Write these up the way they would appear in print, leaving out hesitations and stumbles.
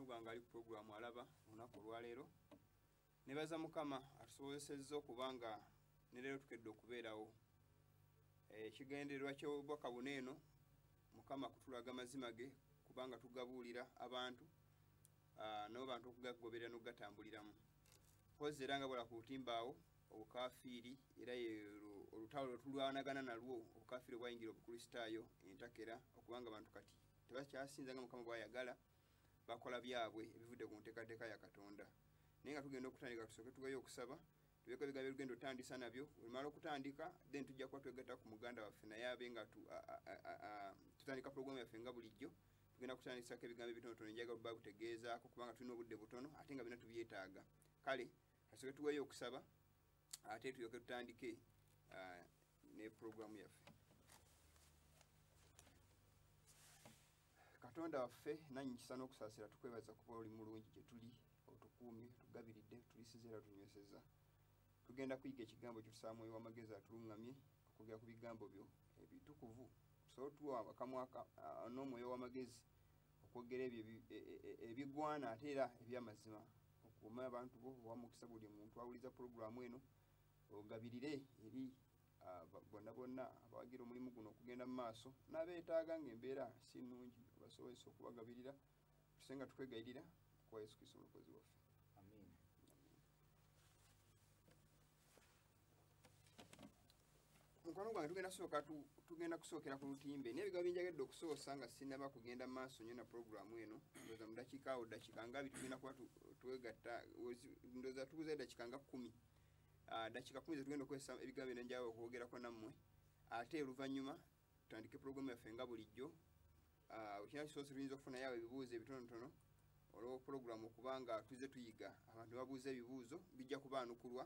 Mukwano gwange ali ku puroguramu alaba olunaku olwaleero. Nebaza Mukama atusobozesezza okubanga ne leero tukedde okubeerawo. Ekigendererwa ky'obubaka buno eno, Mukama kutulaga mazima ge kubanga tugabuulira abantu, nabo bantu okugagoberera n'okugatambuliramu. Mpozzi era nga bw'ola ku butimba awo, obukafiiri era olutalo lwe tulwanagana nalwo, obukafiiri obwayingira Obukristaayo entakera, okubanga abantu kati tebakyasinza nga Mukama bw'ayagala, bakola byabwe ebivudde ku nteekateeka ya Katonda. Naye nga tugenda okutandika, tusooke tugeyo okusaba, tubeeko ebigambo ebigenda otandisa nabyo. Bwe okutandika, then tujja kuba twegatta ku muganda waffe naye abe nga tutandika puroguramu yaffe nga bulijjo. Tugenda kutandisako ebigambo ebitonotono njagala okuba butegeezaako kubanga tulina obudde butono ate nga byonna tubyetaaga. Kale tusooke tuweeyo okusaba ate tulyoke tutandike ne puroguramu yaffe. Katonda waffe nannyini kisa n'okusaasira, tukwebaza kuba oli mulungi gye tuli, otukuumye, tugabiridde, tulisiza era tunywesezza. Tugenda kuyiga ekigambo kyo, tusaba Mwoyo w'amagezi atuluŋŋamye okwogera ku bigambo byo ebitukuvu, tusobole otuwa akamwa n'omwoyo w'amagezi okwogera ebyo ebigwana ate era eby'amazima. Okuuma abantu bo, owa mukisa buli muntu awuliza puroguramu eno, ogabirire eri bonna bonna abawagira omulimu guno okugenda mu maaso n'abeetaaga ng'embeera si nnungi, obasobozesa okubagabirira. Tusenga tukwegayirira kuwa Yesu Kristo omulokozi waffe. Amiina. Mukwano gwange, tugenda kusookera ku lutimbe, naye ebigambo byenjagadde okusoosa nga sinnaba kugenda maaso nnyo na puroguramu eno, ndowooza mu dakiika awo dakiika nga abiri tugenda kuba twegatta, ndowooza tuguza eddakiika nga 10. Dakiika 10 zetugenda okukozesa ebigambo bino njagala okwogerako nammwe, ate oluvannyuma tutandike puroguramu yaffe nga bulijjo. Ekina kisoose tuyinza okufunayo awo ebibuuzo ebitonotono olw'opuroguramu okubanga tuzze tuyiga, abantu babuuza ebibuuzo bijja kubaanukulwa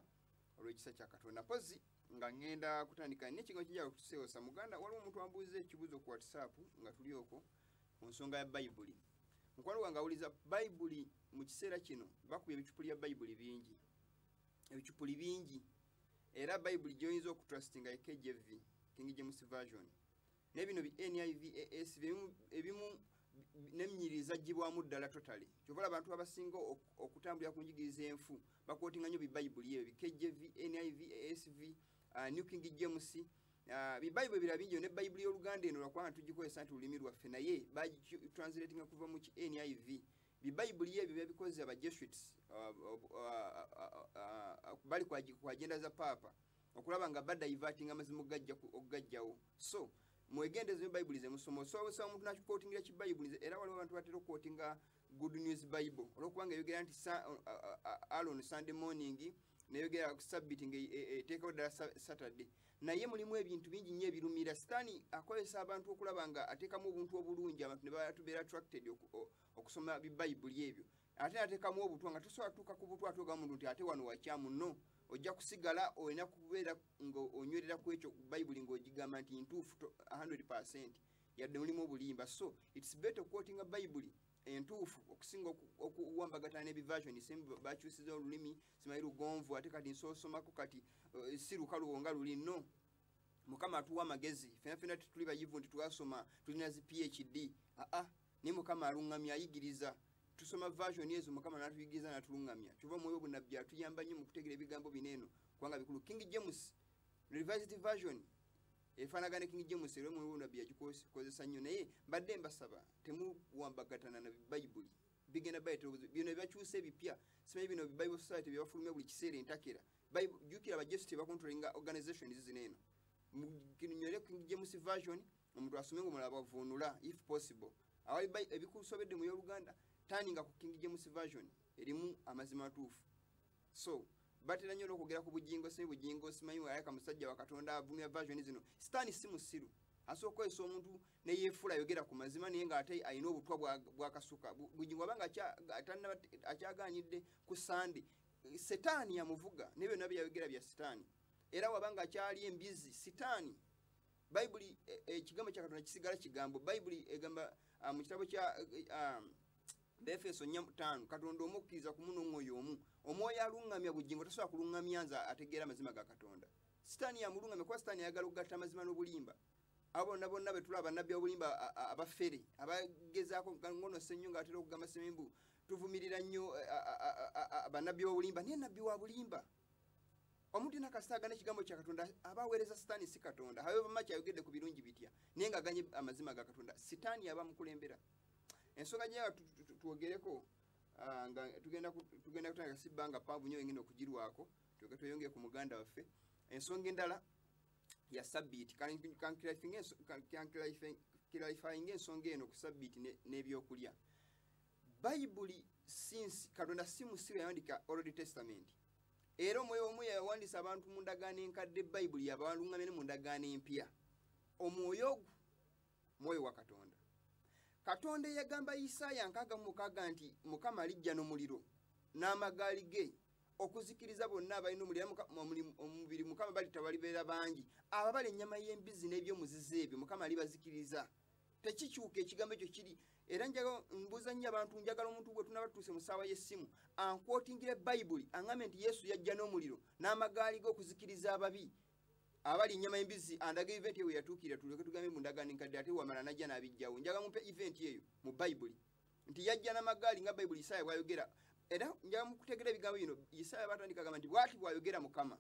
olw'ekisa kya Katonda. Mpozzi nga ŋŋenda kutandika n'ekigambo kinjagala okutuseewosa muganda, waliwo omuntu ambuuza ekibuuzo ku WhatsApp nga tuli okwo ku nsonga ya Bayibuli. Mukwano gwange awuliza Bayibuli, mu kiseera kino bakubye ebicupuli bya Bayibuli bingi, ebicupuli bingi, era Bayibuli gy'oyinza okutrustinga ye KJV, King James Version, naye bino bi NIV, ASV, ebimu n'ennyiriri zaggyibwamu ddala totally. Kyova olaba abantu abasinga okutambulira ku njigiriza enfu bakwotinga nnyo bibayibuli ebyo bi KJV, NIV, ASV, New King James, bibayibuli ebirala bingi. Ne Bayibuli y'Oluganda eno lwakubanga tugikozesa nti lulimi lwaffe, naye bagitranslatinga kuva mu ki NIV. Bibayibuli ebyo byabikoze aba Jesuits, bali ku agenda za Paapa okulaba nga badivertinga amazima okugajjawo. So mwegendereze ne Bayibuli ze musoma. Osobola omuntu nakikwotingira ki Bayibuli, era waliwo abantu batera okukwotinga Good News Bible olwokubanga eyogera nti alone Sunday morning, neyogera ku Sabiti nga eteekawo ddala Saturday, naye mulimu ebintu bingi nnyo ebirumira. Sitaani akozesa abantu okulaba nga ateekamu obuntu obulungi, abantu ne batubeera attracted okusoma bibayibuli ebyo, ate ateekamu obutwa nga tosobola tuuka ku butwa ate ogamba omuntu nti ate wano wakyamu. No, ojja kusigala olina kubeera nga onywerera ku ekyo Bayibuli ng'ogigamba nti ntuufu 100% yadde mulimu obulimba. So it's better quotinga Bayibuli entuufu okusinga okuwambagatana n'ebiversion simu bakyusiza olulimi, simanyi lugonvu ate kati nsoosomako kati si lukalubo nga luli. No, Mukama atuwa amagezi fena fena, tetuli bayivu nti twasoma tulina zi PhD, aa, naye Mukama aluŋŋamya, ayigiriza. Tusoma version ezo, Mukama n'atuyigiriza n'atuluŋŋamya. Kyova omwoyo obunnabbi atuyamba nnyo mu kutegeera ebigambo bino eno kubanga bikulu. King James Revised Version efaanagana King James, era omwoyo obunnabbi yagikozesa nnyo. Naye mbadde mbasaba temuwambagatana na Bayibuli, bigenda bayitera obuzibu. Bino ebibakyusa ebipya, simanyi bino Bible Society byebafulumya buli kiseera entakera. Jjukira abajesu tebacontrollinga organization zino eno. Nywere King James Version, omuntu asome nga omulala bavuunula if possible. Awali ebikusobedde mu y'Oluganda, taninga ku King James Version, erimu amazima matuufu. So batera nnyo n'okwogera ku Bujingo, simanyi Bujingo, simanyi alaka musajja wa Katonda avumya version zino. Sitaani si musiru, asobola okukozesa omuntu neyeefula ayogera ku mazima naye ng'ate alina obutwa bwakasuka. Bujingo abanga akyaganyidde ku Sande, Setaani yamuvuga, naye byonna byeyayogera bya Sitaani. Era wabanga akyali embizi Sitaani, Bayibuli ekigambo kya Katonda kisigala kigambo. Bayibuli egamba mu kitabo kya Befeso 4:5, Katonda omu, okukkiriza kumu n'omwoyo omu. Omwoyo aluŋŋamya Bujingo tasobola kuluŋŋamya nze ategeera amazima ga Katonda. Sitaani yamuluŋŋamya kuba Sitaani ayagala okugatta amazima n'obulimba. Abo bonna bonna be tulaba bannabbi obulimba abafere abagezaako ngono sennyo nga atera okugamba semimbu tuvumirira nnyo bannabbi obulimba, naye nabbi wa bulimba. Omuntu nakasita agana ekigambo kya Katonda aba aweereza Sitaani, si Katonda. However much ayogedde ku birungi bitya, naye ng'aganye amazima ga Katonda, Sitaani aba mukulembera. Ensonga gye twogereko nga tugenda kutandika si bbanga ppanvu nnyo engenda okugirwako, tulyoke tweyongere ku muganda waffe. Ensonga endala ya sabbiiti, kanclarifyinga ensonga eno ku sabbiiti n'ebyokulya. Bayibuli since Katonda si musiru yawandika Old Testament, era omwoyo omu yawandiisa abantu mu ndagaano enkadde, Bayibuli yabaluŋŋamya ne mu ndagaano empya. Omwoyo ogwo mwoyo wa Katonda. Katonda eyagamba Isaaya 66 nti Mukama alijja n'omuliro n'amagaali ge okuzikiriza bonna abalina omuliro omubiri, Mukama balita balibeera bangi, ababala ennyama y'embizzi n'ebyomuzizo ebyo Mukama alibazikiriza. Tekikyuka ekigambo ekyo kiri. Era njagala mbuuza nnyo abantu, njagala omuntu gwe tunaba tutuuse mu ssaawa y'essimu ankwotingire Bayibuli aŋŋambe nti Yesu yajja n'omuliro n'amagaali ge okuzikiriza ababi abali ennyama y'embizzi, andaga event eyo yatuukira, tuleke tugambe mu ndagaano enkadde ate wamala najja n'abijjawo. Njagala mumpe event eyo mu Bayibuli nti yajja n'amagaali nga Bayibuli Isaaya bw'ayogera. Era njagala mukutegeera ebigambo bino. Isaaya batandika agamba nti bw'ati bw'ayogera Mukama.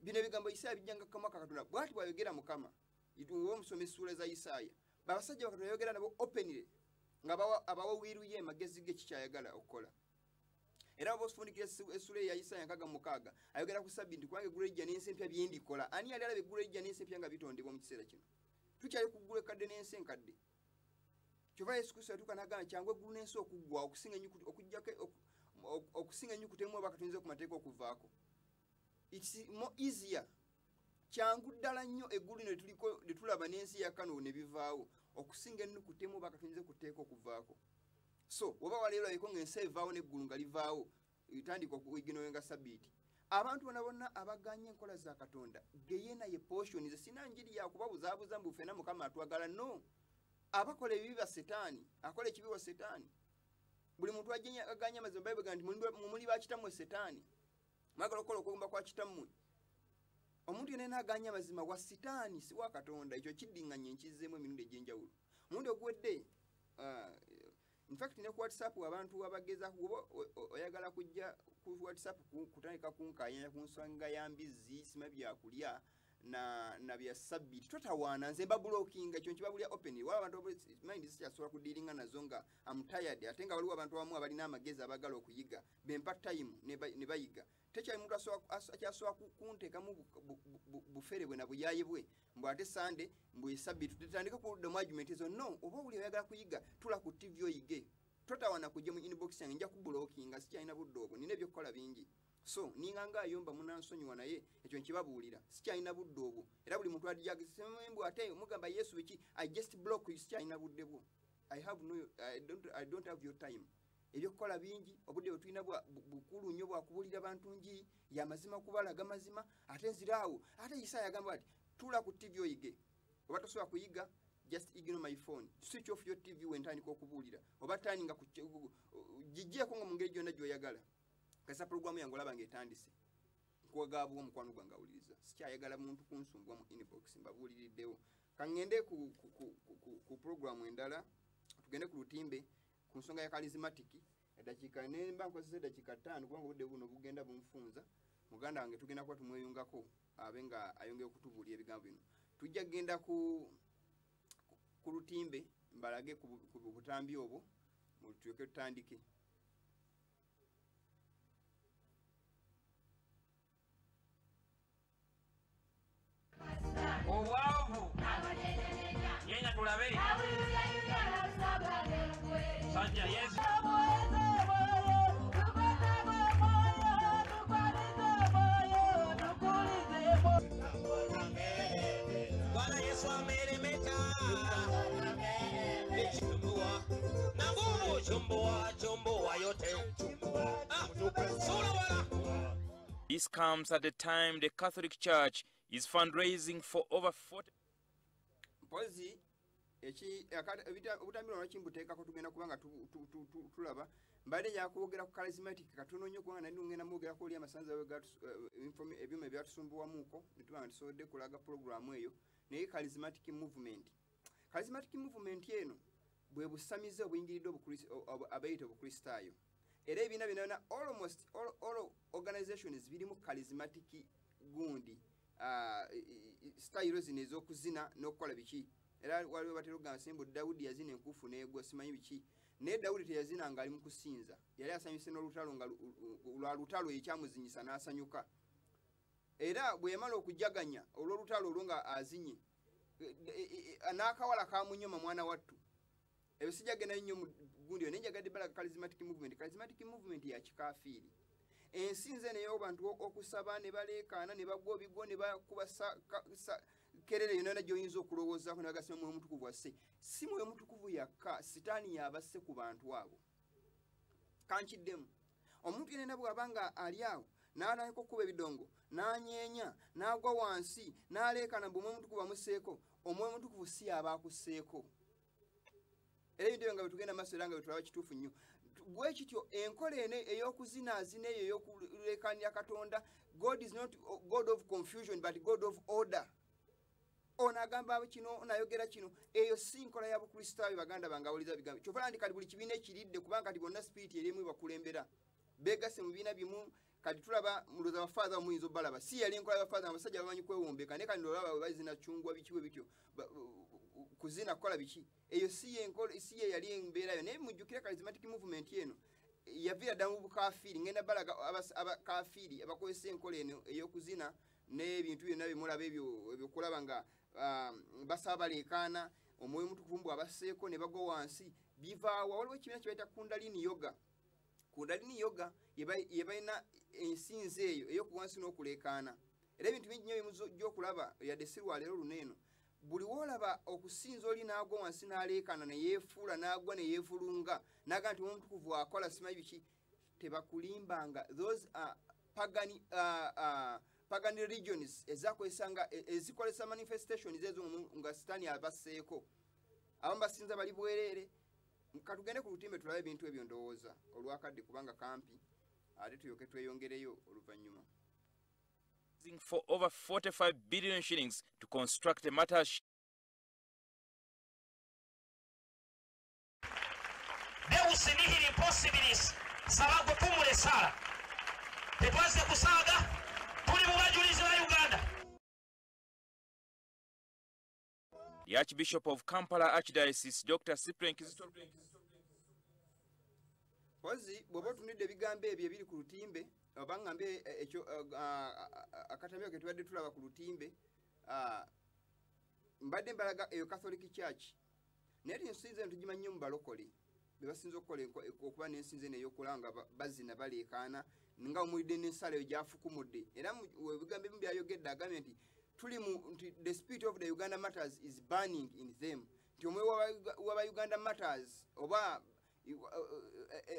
Bino ebigambo Isaaya bijjanga kamwa ka Katonda, bw'ati bw'ayogera Mukama. Oba omusoma essuula za Isaaya, abasajja ba Katonda yayogera nabo openly nga abawa wiiru ye magezi ge kikyayagala okukola. Era oba osifundikira essuula ya Isaaya 66 ayogera ku sabbiiti, kubanga eggulu erijja n'ensi empya byendikola. Ani yali alaba eggulu erijja n'ensi empya nga bitondebwa mu kiseera kino? Tukyali ku ggulu ekkadde n'ensi enkadde. Kyova Yesu Kristo yatuuka n'agamba kyangu eggulu n'ensi okuggwa okusinga ennyukuta emu oba katonze ku mateeka okuvaako. It's more easier. Kyangu ddala nnyo eggulu lino lyetuliko lyetulaba n'ensi ya kano ne bivaawo okusinga ennukuta emu oba katonze ku tteeka okuvaako. So oba waleero olabeko ng'ensi evaawo n'eggulu nga livaawo, etandika okuiginowenga sabbiiti. Abantu bonna bonna abaganye enkola za Katonda, geyena ye portion ze sina njiri yakubabuzaabuza mbu ffenna Mukama atwagala. No, abakola ebibi ba Setaani, akola ekibi wa Setaani. Buli muntu aganye amazima, Bayibuli egamba nti muli ba kitammwe Setaani, mwagala okukola okwegomba kwa kitammwe. Omuntu yenna aganye amazima wa Sitaani, si wa Katonda. Ekyo kiddiŋŋanye nkizzeemu emirundi egy'enjawulo. Omurundi oguwedde, in fact ne ku WhatsApp abantu abagezaako, oba oyagala kujja ku WhatsApp kutandika kunkaayanya ku nsonga ya mbizzi, sima byakulya na bya sabbiiti, totawaana, nze mba blockinga. Ekyo nkibabulya openly. Waliwo abantu mind sikyasobola kudealinga nazo nga am tired, ate nga waliwo abantu abamu abalina amagezi abagala okuyiga, bempa time ne bayiga. Tekyali muntu akyasobola kunteekamu bufere bwe na buyaye bwe mbu ate Sunday mbu esabbiiti tutandike kuddamu argument ezo. No, oba oli oyagala kuyiga, tula ku TV oyige, totawaana kujja mu inbox yange, nja kublockinga, sikyalina budde obwo, nina ebyokukola bingi. So ninga nga ayomba munansonyiwa, naye ekyo nkibabuulira, sikyalina budde obwo. Era buli muntu mbu ate mugamba Yesu biki, I just block you, sikyalina budde bwo. I don't have your time. Ebyokukola bingi, obudde bwe tulina bukulu nnyo bwakubuulira bantu njiri yamazima, kubalaga mazima. Ate nziraawo, ate Isaaya agamba ati tuula ku TV oyige, oba tosobola kuyiga just ignore my phone, switch off your TV wentandika okubuulira, oba taninga giggyeko nga mu ngeri gyonna gy'oyagala. Kasa programu yange olaba ng'etandise, nkuwagaabwa omukwano gwange awuliriza, sikyayagala muntu kunsumbwa mu inbox, mbabuuliriddewo. Kaŋŋende ku programu endala, tugende ku lutimbe ku nsonga ya charismatic. Eddakiika nemba nkozesa eddakiika 5 kubanga obudde buno bugenda bunfunza. Muganda wange tugenda kuba tumweyungako abe nga ayongera okutubuulira ebigambo bino. Tujja kugenda ku lutimbe mbalage ku butambi obwo, tulyoke tutandike. Obwavu yenya tulabe sajja Yesu. Bwana Yesu ameremeta na nguvu, chumbua chumbua yote. This comes at a time the Catholic Church is fundraising for over 40. Mpozi obutambi buno lwaki mbuteekako, tugenda kubanga tulaba Mbadde njakwogera ku charismatic katono nnyo kubanga nali ngenda mwogerako oli amasanza ebyuma ebyatusumbuwamuuko ne tuba nga tusobodde kulaga pulogulaamu eyo. Naye charismatic movement, charismatic movement eno bwe busamize obuyingiridde abayita obukristaayo. Era ebibiina byonna, almost all organizations birimu charismatic gundi style zino ez'okuzina n'okukola biki. Era waliwo batera okugamba simbu Dawudi yazina enkuufu n'egwa simanyi biki, naye Dawudi teyazina ng'ali mu kusinza, yali asanyuse n'olutalo nga lwa lutalo ekyamuzinyisa n'asanyuka. Era bwe yamala okujaganya olw'olutalo olwo nga azinye, n'akawala kamunyoma mwana wattu. Ebyo sijja nnyo mu gundi eyo, naye njagadde balaga charismatic movement. Charismatic movement ya kikafiiri. Ensinza eno ey'abantu okusaba ne baleekaana ne bagwa obigwo ne bakuba kerere yonna gy'oyinza okulowoozaako ne bagasima Mwoyo Mutukuvu asse. Si Mwoyo Mutukuvu yakka, Sitaani y'abasse ku bantu abo. Kankiddemu. Omuntu yenna bw'aba nga ali awo n'atandika okukuba ebidongo, n'anyeenya, n'agwa wansi, n'aleekaana mbu Omwoyo Mutukuvu amusseeko, Omwoyo Mutukuvu si y'aba akusseeko. Era ebintu ebyo nga bwe tugenda maaso era nga bwe tulaba kituufu nnyo. Bwe kityo enkola eno ey'okuzinaazina eyo ey'okuleekaanira Katonda, God is not God of confusion but God of order. Ono agamba kino, ono ayogera kino, eyo si nkola ya Bukristaayo baganda bange awuliza bigambo. Kyova olaba nti kati buli kibiina ekiridde kubanga kati bonna spirit eri emu ebakulembera. Beegasse mu bibiina bimu, kati tulaba mulowooza bafaaza muyinza obbalaba. Si yali enkola y'abafaaza, abasajja bamanyi kwewombeka, naye kati olaba bwe bazina cungwa biki bwe bityo, kuzina kukola biki. Eyo si ye nkola, si ye yali embeera yo. Naye mujjukire charismatic movement eno yaviira ddala mu bukafiiri. Ngenda balaga abakafiiri abakozesa enkola eno ey'okuzina n'ebintu byonna bye mulaba ebyo ebyokulaba nga basaba baleekaana, Omwoyo Mutukuvu mbu abasseeko ne bagwa wansi, bivaawa. Waliwo ekibiina kye bayita Kundalini Yoga. Kundalini Yoga ye balina ensinza eyo ey'okuwa wansi n'okuleekaana. Era ebintu bingi nnyo bye okulaba yadde si lwa leero luno eno. Buli w'olaba okusinza oli n'agwa wansi n'aleekaana ne yeefuula n'agwa ne yeevulunga n'agamba nti Omwoyo Mutukuvu akola simanyi biki, tebakulimbanga. Those are pagan religions ezakozesanga ezikolesa manifestations ezo nga Sitaani abasseeko. Abamu basinza bali bwereere. Katugende ku lutimbe tulabe ebintu ebyo ndowooza olwakadde kubanga kampi, ate tulyoke tweyongereyo oluvannyuma. For over 45 billion shillings to construct a matters. Deus nihil impossibilis, sababu pumule sala. Tetwaze kusaga, tuli mu bajulizi ba Uganda. The Archbishop of Kampala Archdiocese, Dr. Cyprian Kizito. Pozi, bw'oba otunudde ebigambo ebyo ebiri ku lutimbe, oba ngambe ekyo akatambi ke tubadde tulaba ku lutimbe, mbadde mbalaga eyo Catholic Church. Naye ensinza eno tugimanyi nnyo mu balokole, be basinza okukola okuba n'ensinza eno ey'okulaba nga bazina baleekaana, nga omulidde n'ensala eyo gy'afukumudde. Era ebigambo ebimu by'ayogedde agambye nti tuli mu, nti the spirit of the Uganda matters is burning in them. Nti omwoyo w'aba Uganda matters oba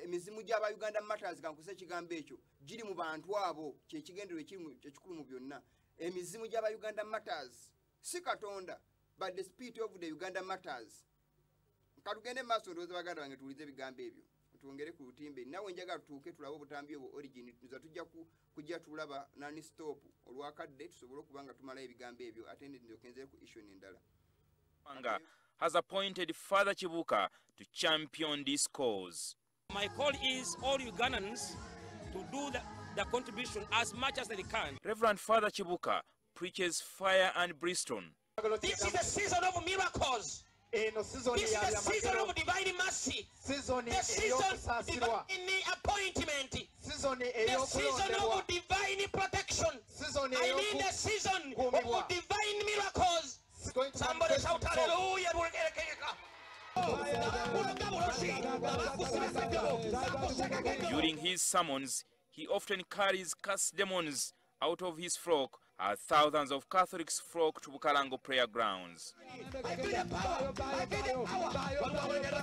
emizimu gy'aba Uganda matters, kankusa ekigambo ekyo, giri mu bantu abo, kye kigendererwa ekikulu mu byonna. Emizimu gy'aba Uganda matters si Katonda, but the spirit of the Uganda matters. Katugende mu maaso ndowooza baganda bange tuwulize ebigambo ebyo, twongere ku lutimbe. Nawe njagala tutuuke tulabe obutambi obwo origin, nza tujja kujja tulaba nani stop olwakadde tusobole okuba nga tumalayo ebigambo ebyo, ate ndyoke nzire ku issue endala. Manga has appointed Father Kibuuka to champion this cause. My call is all Ugandans to do the contribution as much as they can. Reverend Father Kibuuka preaches fire and brimstone. This is the season of miracles. This is the season of divine mercy. The season of divine appointment. The season of divine protection. I mean the season of divine miracles. Somebody shout hallelujah. During his sermons, he often carries cast demons out of his flock as thousands of Catholics flocked to Bukalango prayer grounds.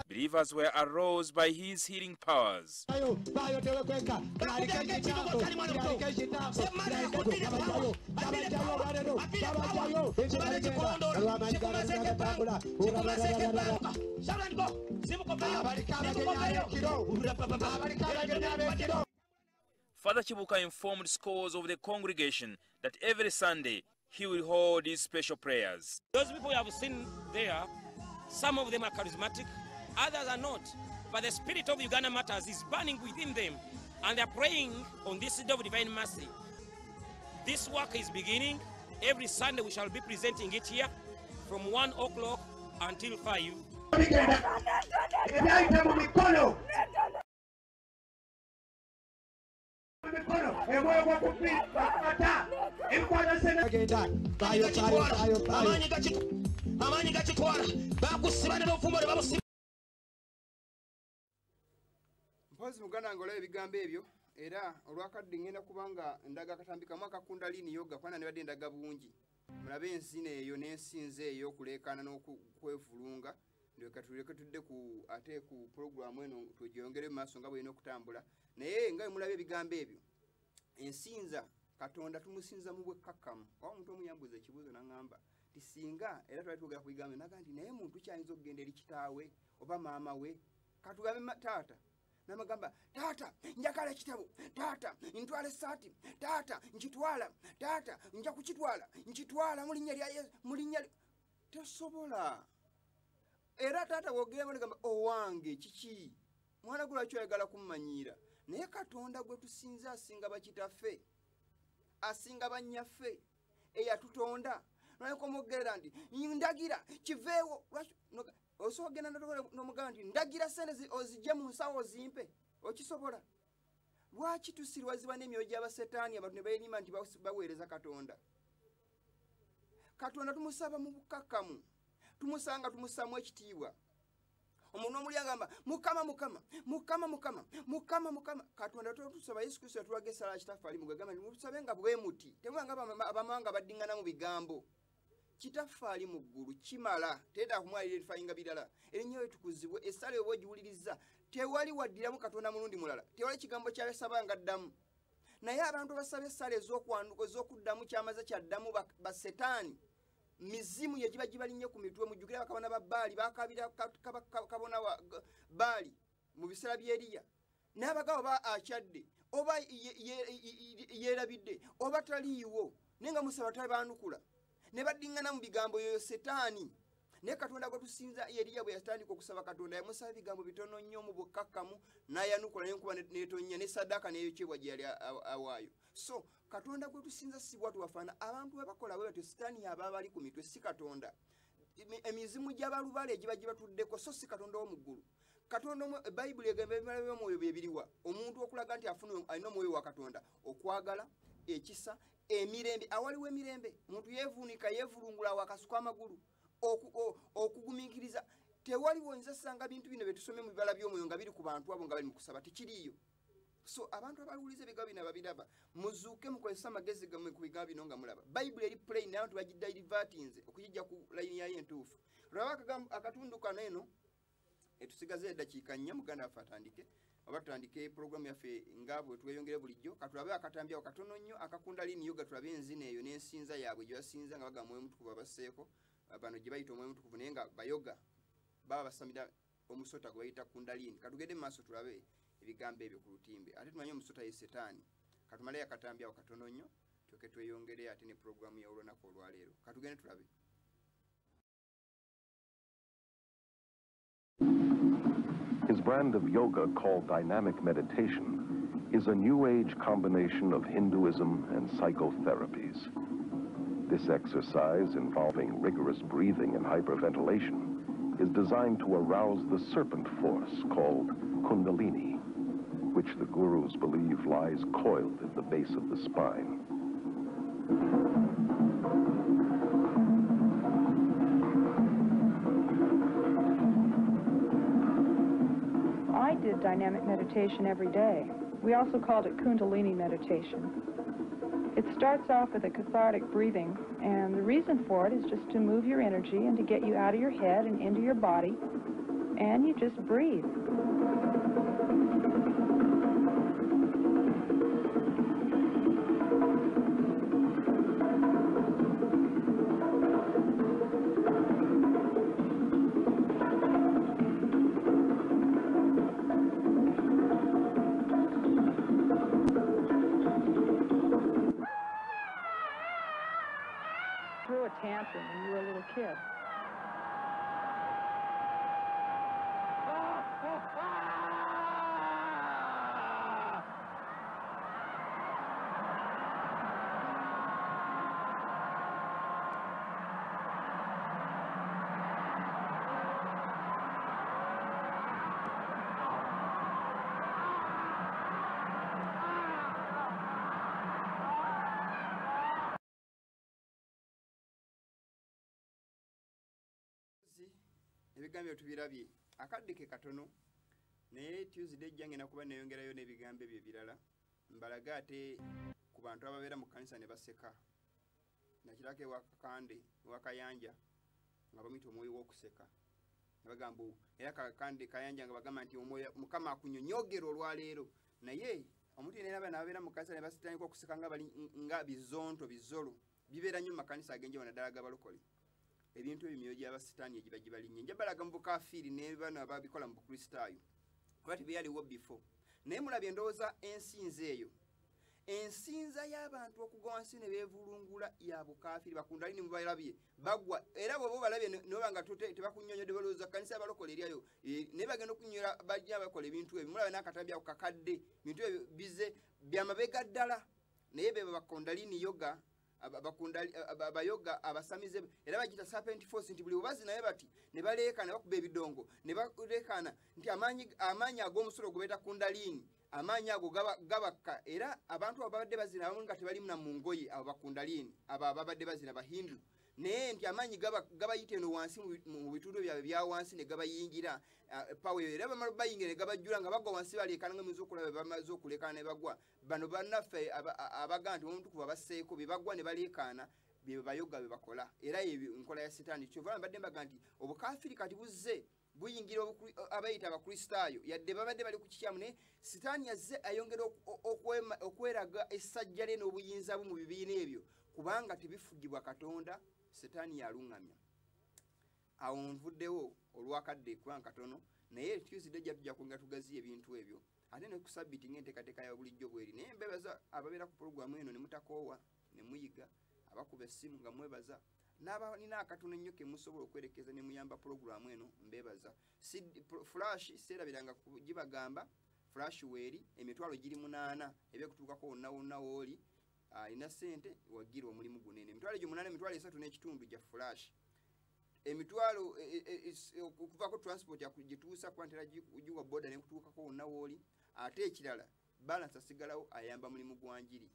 Believers were aroused by his healing powers. Father Kibuuka informed scores of the congregation that every Sunday he will hold his special prayers. Those people you have seen there, some of them are charismatic, others are not. But the spirit of Uganda Matters is burning within them, and they are praying on this day of divine mercy. This work is beginning. Every Sunday we shall be presenting it here from 1 o'clock until 5. Mpozi muganda ngolaba ebigambo ebyo era olwakadde ngenda kubanga ndaga akatambi kamu akakundalini yoga kwana ne badde ndaga bungi mulabe ensina eyo n'ensinza eyo okuleekaana n'okwevulunga ndyoka tuleke tudde ku ate ku pulogulaamu eno tugyongere mu maaso nga bw'erina okutambula naye nga bwe mulaba ebigambo ebyo ensinza Katonda tumusinza mu bwekkakkamu. Oba omuntu omu yambuuza ekibuuzo n'aŋŋamba nti singa era twali twogera ku bigambo n'agamba nti naye muntu kyayinza okugenda eri kitaawe oba maama we katugambe taata n'amugamba taata njagala ekitabo, taata ntwala essaati, taata nkitwala, taata nja kukitwala, nkitwala mu linnya lya Yesu, mu linnya tosobola. Era taata bw'ogenda n'ogamba owange kiki mwana gwe lwaki oyagala kummanyiira naye Katonda gwe tusinza asinga bakitaffe asinga bannyaffe eyatutonda naleka nti ndagira kiveewo osobola ogenda n'omugamba nti ndagira sente ozigye mu nsawo ozimpe okisobola. Lwaki tusirwazibwa n'emyoyo gy'abasetaani abantu ne beerima nti baweereza Katonda? Katonda tumusaba mu bukkakkamu, tumusanga tumussaamu ekitiibwa. Omuntu omuli agamba Mukama Mukama Mukama Mukama Mukama Mukama. Katonda tusaba Yesu Kristo yatulaga essala Kitaffe ali mu ggulu agamba nti mutusabe nga bwe muti temubanga abamawanga baddiŋŋana mu bigambo. Kitaffe ali mu ggulu kimala teetaaga kumwalira birala erinnya lye litukuzibwe essala oba ogiwuliriza tewali waddiramu Katonda mulundi mulala tewali kigambo kyabasaba nga ddamu. Naye abantu abasaba essala ez'okwanduka ez'okuddamu kyamaze kyaddamu basetaani mizimu ye giba gibalinnye ku mitwe. Mujjukire bakabona ba Baali bakabira kabona wa Baali mu biseera by'Eriya n'abagabo oba akyadde oba yeerabidde oba taliiwo naye nga musaba tabaanukula ne baddiŋŋana mu bigambo yoyo setaani. Naye Katonda gwe tusinza Eriya bwe yatandika okusaba Katonda yamusaba ebigambo bitono nnyo mu bukkakkamu n'ayanukula n'enkuba n'etonnya ne saddaaka n'eyokyebwa gye yali awaayo. So Katonda gwe tusinza si bw'atyo bafaana. Abantu bwe bakola bwe batyo sitaani y'aba bali ku mitwe si Katonda. Emizimu gy'abalubale egiba gibatuddeko so si Katonda w'omu ggulu. Katonda Bayibuli egamba ebibala by'omwoyo bye biriwa omuntu okulaga nti afuna alina omwoyo wa Katonda okwagala, ekisa, emirembe. Awaliwo emirembe omuntu yeevuunika yeevulungula awo akasuka amagulu okugumiikiriza. Tewaliwo oyinza ssanga bintu bino bye tusomye mu bibala by'omwoyo nga biri ku bantu abo nga bali mu kusaba tekiriiyo. So abantu abawuliza ebigambo bino ababiraba muzuuke mukozese amagezi gammwe ku bigambo bino nga mulaba. Bayibuli eri plain naye abantu bagidaivatinze okugijja ku layini yayo entuufu. Lwaba akatundu kano eno etusigaze eddakiika nnya muganda waffe atandike oba tutandike pulogulaamu yaffe nga bwe tweyongere bulijjo. Katulabe akatambi awo katono nnyo akakundalini yoga tulabe enzina eyo n'ensinza yaabwe gye basinza nga bagamba Omwoyo Omutukuvu abasseeko bano gye bayita Omwoyo Omutukuvu naye nga bayoga baba basamira omusota gwe bayita kundalini. Katugende mu maaso tulabe ebigambo ebyo ku lutimbe ate tumanye omusota ye setaani. Katumaleyo akatambi awo katono nnyo tulyoke tweyongere ate ne pulogulaamu y'olunaku olwaleero. Katugende tulabe. His brand of yoga, called dynamic meditation, is a new age combination of Hinduism and psychotherapies. This exercise, involving rigorous breathing and hyperventilation, is designed to arouse the serpent force called Kundalini, which the gurus believe lies coiled at the base of the spine. I did dynamic meditation every day. We also called it Kundalini meditation. It starts off with a cathartic breathing, and the reason for it is just to move your energy and to get you out of your head and into your body, and you just breathe. Threw a tantrum when you were a little kid. Ebigambo tubirabye akadde ke katono naye Tuesday ejja ngenda kuba neyongerayo n'ebigambo ebyo ebirala mbalaga ate ku bantu ababeera mu kkanisa ne baseka nakirako ewa Kakande ewa Kayanja nga bamuyita omwoyo w'okuseka ne bagamba era Kakande Kayanja nga bagamba nti omwoyo Mukama akunyonyogera olwaleero naye omuntu yenna abaana ababeera mu kkanisa ne basitandika okuseka nga bali nga bizonto bizolo bibeera nnyo mu makanisa ag'enjawulo naddala ag'abalokole. Ebintu ebimyoyo gy'abasitaani egiba gibalinnye nja balaga mu bukafiiri ne bano ababikola mu bukristaayo kuba tebeyaliwo before naye mulabye endowooza ensinza eyo ensinza y'abantu okugwa wansi ne beevulungula ya bukafiiri bakundalini mubalabye bagwa era bw'oba obalabye noba nga tebakunnyonnyodde balowooza kkanisa y'abalokole eryayo naye bagenda okunnyola bajja bakola ebintu ebyo mulaba n'akatambi ako kakadde bintu ebyo bize byamabega ddala naye be bakundalini yoga abayoga abasamize era bagita serpent force nti buli obazi naye bati ne baleekana bakuba ebidongo ne baleekana nti amaanyi ag'omusolo gwe bayita kundalini amaanyi ago gabakka era abantu abo babadde bazina abamu nga tebalimu na mu ngoye abo bakundalini abo ababadde bazina bahindu naye nti amaanyi gabayita eno wansi mu bitundu byabwe bya wansi ne gabayingira pawe era bamala bayingira ne gabajjula nga bagwa wansi baleekana nga muyinza okulaba bamaze okuleekaana ne bagwa bano bannaffe abaga nti omutukuvu abasseeko be bagwa ne baleekaana bye bayoga bye bakola era ebyo nkola ya sitaani kyova mbadde mbaga nti obukaafiri kati buzze buyingira abayita abakristaayo yadde babadde bali ku kikyamu naye sitaani yazze ayongera okweraga essajja lye n'obuyinza bwe mu bibiina ebyo kubanga tebifugibwa Katonda sitaani yaluŋŋamya. Awo nvuddewo olwakadde kubanga katono naye Tuesday ejja tujja kwongera tugaziya ebintu ebyo ate ne ku Sabiti ng'enteekateeka ya bulijjo bweri naye mbebaza ababeera ku pulogulaamu eno ne mutakoowa ne muyiga abakuba essimu nga mwebaza n'abalina akatono ennyo ke musobola okwerekeza ne muyamba pulogulaamu eno mbebaza. Flash seerabiranga kugibagamba flash weeri emitwalo giri 8 ebyekutuukako wonna wonna w'oli alina ssente wagira omulimu gunene emitwalo egyo 8 emitwalo 3 n'ekitundu gya flash emitwalo okuvaako transport yakugituusa kuba ntera giwa boda nekutuukako wonna w'oli ate ekirala balance asigalawo ayamba mulimu gwa njiri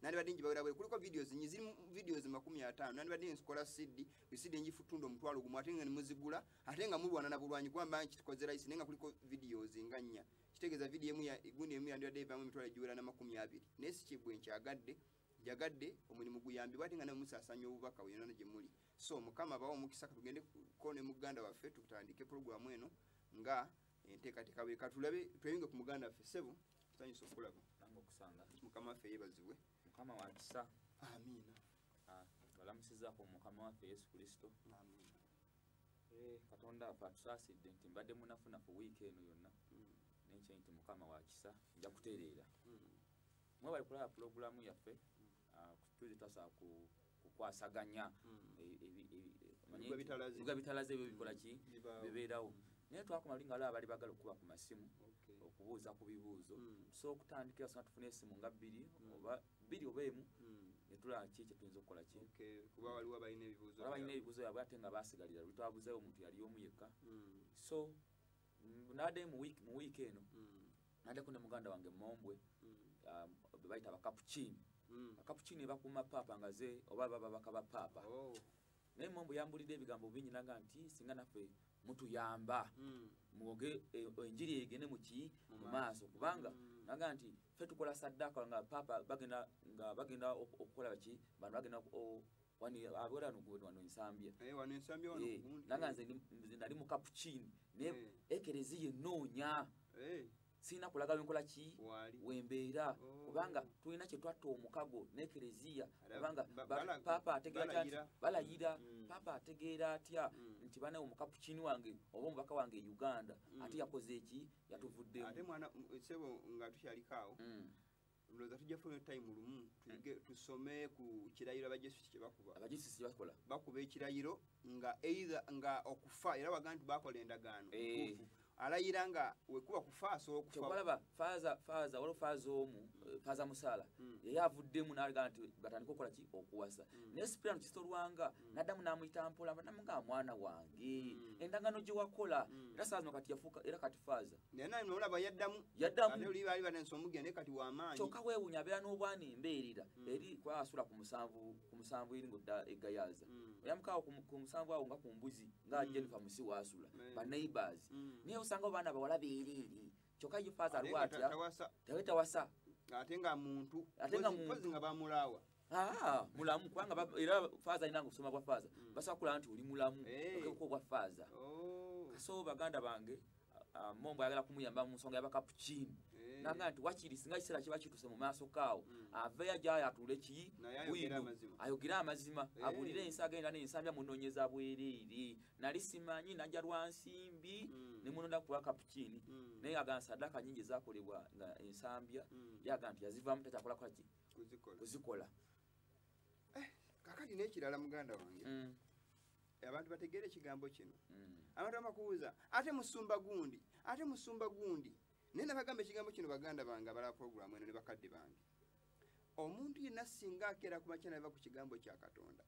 nandibadde njibawera bwe kuliko videos nyi ziri videos 50 nandibadde nzikola CD CD njifutunda omutwalo gumu ate nga nemuzigula ate nga mulwana na bulwanyi kubamba nkikoze rahisi naye nga kuliko videos nga nnya kitegeeza video emu ya gundi emu yandibadde evaamu emitwalo egiwera na 20 naye si kibwe nkyagadde njagadde omulimu guyambibwa ate nga nawe musaasanya obubaka bweyonna gye muli so Mukama abawe omukisa katugende ko ne muganda waffe tutandike pulogulaamu eno nga enteekateeka bwe katulabe tweyunge ku muganda waffe ssebo tusanyusa okulaba nange okusanga Mukama waffe yeebazibwe. Mukama wa kisa. Amiina. Balamusizaako Mukama waffe Yesu Kristo. Amiina. Katonda afe atusaasidde nti mbadde munafunafu wiiki eno yonna nenkye nti Mukama wa kisa nja kutereera. Mwebale kulaba pulogulaamu yaffe tuze twasaba kukwasaganya ebigwa bitalaze ebyo bikola ki bibeerawo naye twakoma luli nga waliwo abaali baagala okukuba ku masimu okubuuza ku bibuuzo so okutandikira singa tufuna essimu nga bbiri oba bbiri oba emu ne tulaba ki kye tuyinza okukola ki kuba waliwo abalina ebibuuzo abalina ebibuuzo byabwe ate nga baasigalira luli twabuuzayo omuntu yali omu yekka so nabaddeyo mu wiiki eno naddeko ne muganda wange Mombwe be bayita abakapucini akapucini bakuuma paapa nga ze oba baba babaka ba paapa naye Mombwe yambulidde ebigambo bingi naga nti singa naffe mutuyamba mwoge enjiri egende mu ki mu maaso kubanga Naga nti ffe tukola saddaaka nga papa bagenda okukola ki bano bagenda wani abora wano Nsambya. Wano Nsambya wano gundi. Naga nze nali mu Capuchin ne ekereziya ennoonya. Sirina kulaga wenkola ki wembeera kubanga tulina kye twatta omukago n'ekereziya kubanga papa ategeera atya balayira papa ategeera atya nti bana omukapuchini wange oba omubaka wange e Uganda ate yakoze eki yatuvuddemu. Ate mwana ssebo nga tukyaliko awo ndowooza tujja kufuna time lumu tusome ku kirayiro abajesuiti kye bakuba. Abajesuiti kye bakola bakuba ekirayiro nga either nga okufa era baga nti bakola endagaano ntuufu alayira nga wekuba kufa asobola okufa. Kyobalaba faaza waliwo faaza omu faaza Musaala yali avuddemu n'alaga nti batandike okukola ki okuwasa naye Sipirano Kizito Lwanga n'addamu n'amuyita mpola n'amugamba mwana wange endagaano gye wakola era saawa zino kati yafuuka era kati faaza. Naye naye olaba yaddamu ate oli baali batandise omugenda naye kati w'amaanyi. Kyokka weewuunya abeera n'obwana embeerera eri kuba asula ku musanvu eri ng'odda e Gayaza oyamukaawo ku musanvu awo nga ku mbuzi nga Jennifer Musi waasula ba neighbors naye osanga abaana bawala beereere kyokka ye faaza aliwo atya tawasa ate nga muntu nga bamulaawa mulamu kubanga era faaza alina okusoma bwa faaza basobola kulaba nti oli mulamu okeko bwa faaza. So baganda bange Mombo ayagala kumuyamba mu nsonga y'abakapuchini naga nti wakiri singa ekiseera kiba kituuse mu maaso kaawo aveeyo ajjayo atuule ki bwino ayogere amazima abuulire ensi agenda n'ensambya munoonyeza bwereere nali simanyi najja lwa nsimbi ne munonda kuba kapuchini naye agamba saddaaka nnyingi ezaakolebwa nga ensambya yagamba nti yazivaamu takyakola ki kuzikola. Kakati n'ekirala muganda wange abantu bategeere ekigambo kino. Abantu bamakubuuza ate musumba gundi ate musumba gundi naye nabagamba ekigambo kino baganda bange abalaba puroguramu eno ne bakadde bange omuntu yenna singa akeera ku makya n'ava ku kigambo kya Katonda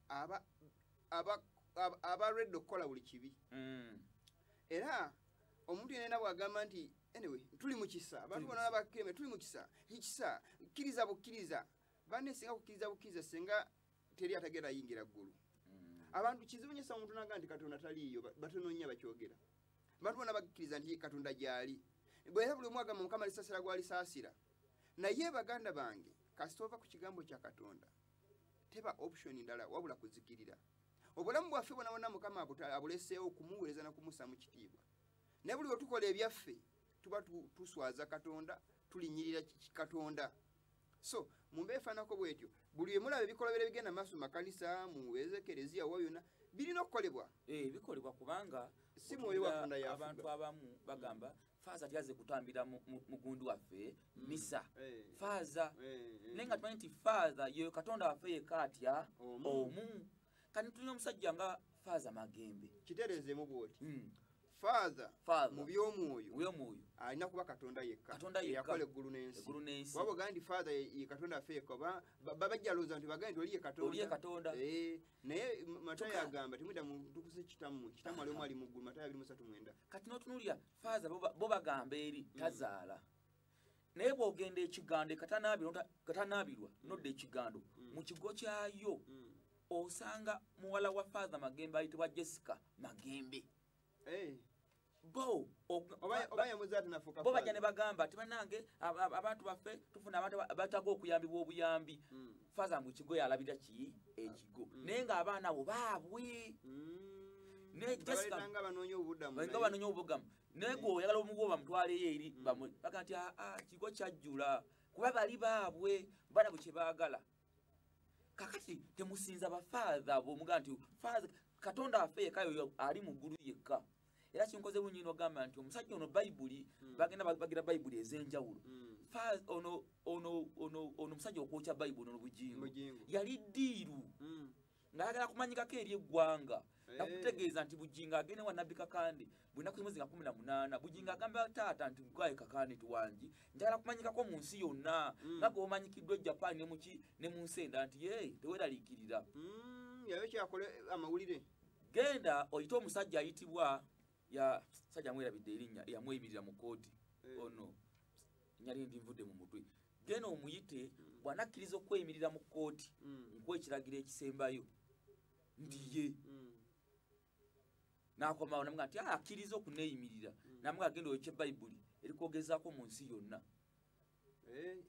aba ready okukola buli kibi. Era omuntu yenna bw'agamba nti anyway tuli mu kisa abantu bonna bakeme tuli mu kisa ekisa kkiriza bukkiriza banne singa kukkiriza bukkiriza singa teri atagenda yingira ggulu. Abantu kizibu nnyo omuntu n'agamba nti Katonda taliiyo batono nnyo abakyogera. Abantu bonna bakkiriza nti Katonda gy'ali. Bwera buli omu agamba Mukama alisaasira gw'alisaasira. Naye baganda bange kasita ova ku kigambo kya Katonda teba option ndala wabula kuzikirira. Obulamu bwaffe bwonna bwonna Mukama abuleseewo okumuweereza na kumussa mu kitiibwa. Naye buli lwe tukola ebyaffe tuba tuswaza Katonda tulinnyirira Katonda. So mu mbeera efaananako bw'etyo buli lwe mulaba ebikolobero ebigenda mu maaso mu makanisa mu ekereziya wa byonna birina okukolebwa. Bikolebwa kubanga si mwoyo wa Katonda y'afuga. Abantu abamu bagamba faaza tyaze kutambira mugundi waffe misa faaza naye nga tumanyi nti faaza ye Katonda waffe yekka atya omu. Kati tulina omusajja nga Faaza Magembe kitereezeemu bw'oti Faaza mu by'omwoyo alina kuba Katonda yekka eyakola eggulu n'ensi. Waba ogamba nti Faaza ye Katonda waffe yekka bajja lowooza nti bagambe nti oli ye Katonda. Naye Matayo agamba timwidda mutukuse kitammwe kitammwe ali omu ali mu ggulu Matayo 23:9. Kati n'otunuulira Faaza bo bagamba eri tazaala naye bw'ogenda ekigando katanaabirwa nodda ekigando mu kigo kyayo osanga muwala wa Faaza Magembe ayitibwa Jessica Magembe. Bo bajja ne bagamba nti bannange abantu baffe tufuna abantu abataaga okuyambibwa obuyambi faaza mbu ekigo yalabira ki ekigo naye ng'abaana abo baabwe nga banoonya obubudamu naye gwe oyagala omugubo bamutwaleyo eri baga nti aa kigo kyajjula kuba bali baabwe baana bwe kye baagala. Kakati temusinza bafaaza bw'omugaa nti faaza Katonda waffe yekka yoyo ali mu ggulu yekka. Era kinkoze bulungi n'ogamba nti omusajja ono Bayibuli bagenda bagira Bayibuli ez'enjawulo. Ono omusajja okwokya Bayibuli ono Bugingo yali ddiiru ng'ayagala kumanyikako eri eggwanga nakutegeeza nti Bugingo agende wa Nabbi Kakande buli nnaku z'omwezi nga 18 Bugingo agamba taata nti gwaye Kakande tuwangi njagala kumanyikako mu nsi yonna nga gw'omanyikiddwa e Japan ne muki ne mu nsi endala nti ye teweeraliikirira. Yabe kyakole amawulire. Genda oyite omusajja ayitibwa ya sajja amwerabidde erinnya eyamweyimirira mu kkooti ono nyali ndi nvudde mu mutwe. Genda omuyite bw'anakkiriza okweyimirira mu kkooti nkuwa ekiragiro ekisembayo nti ye n'akomawo n'amugamba nti akkiriza okuneeyimirira n'amugamba genda oyokye Bayibuli erikwogezaako mu nsi yonna.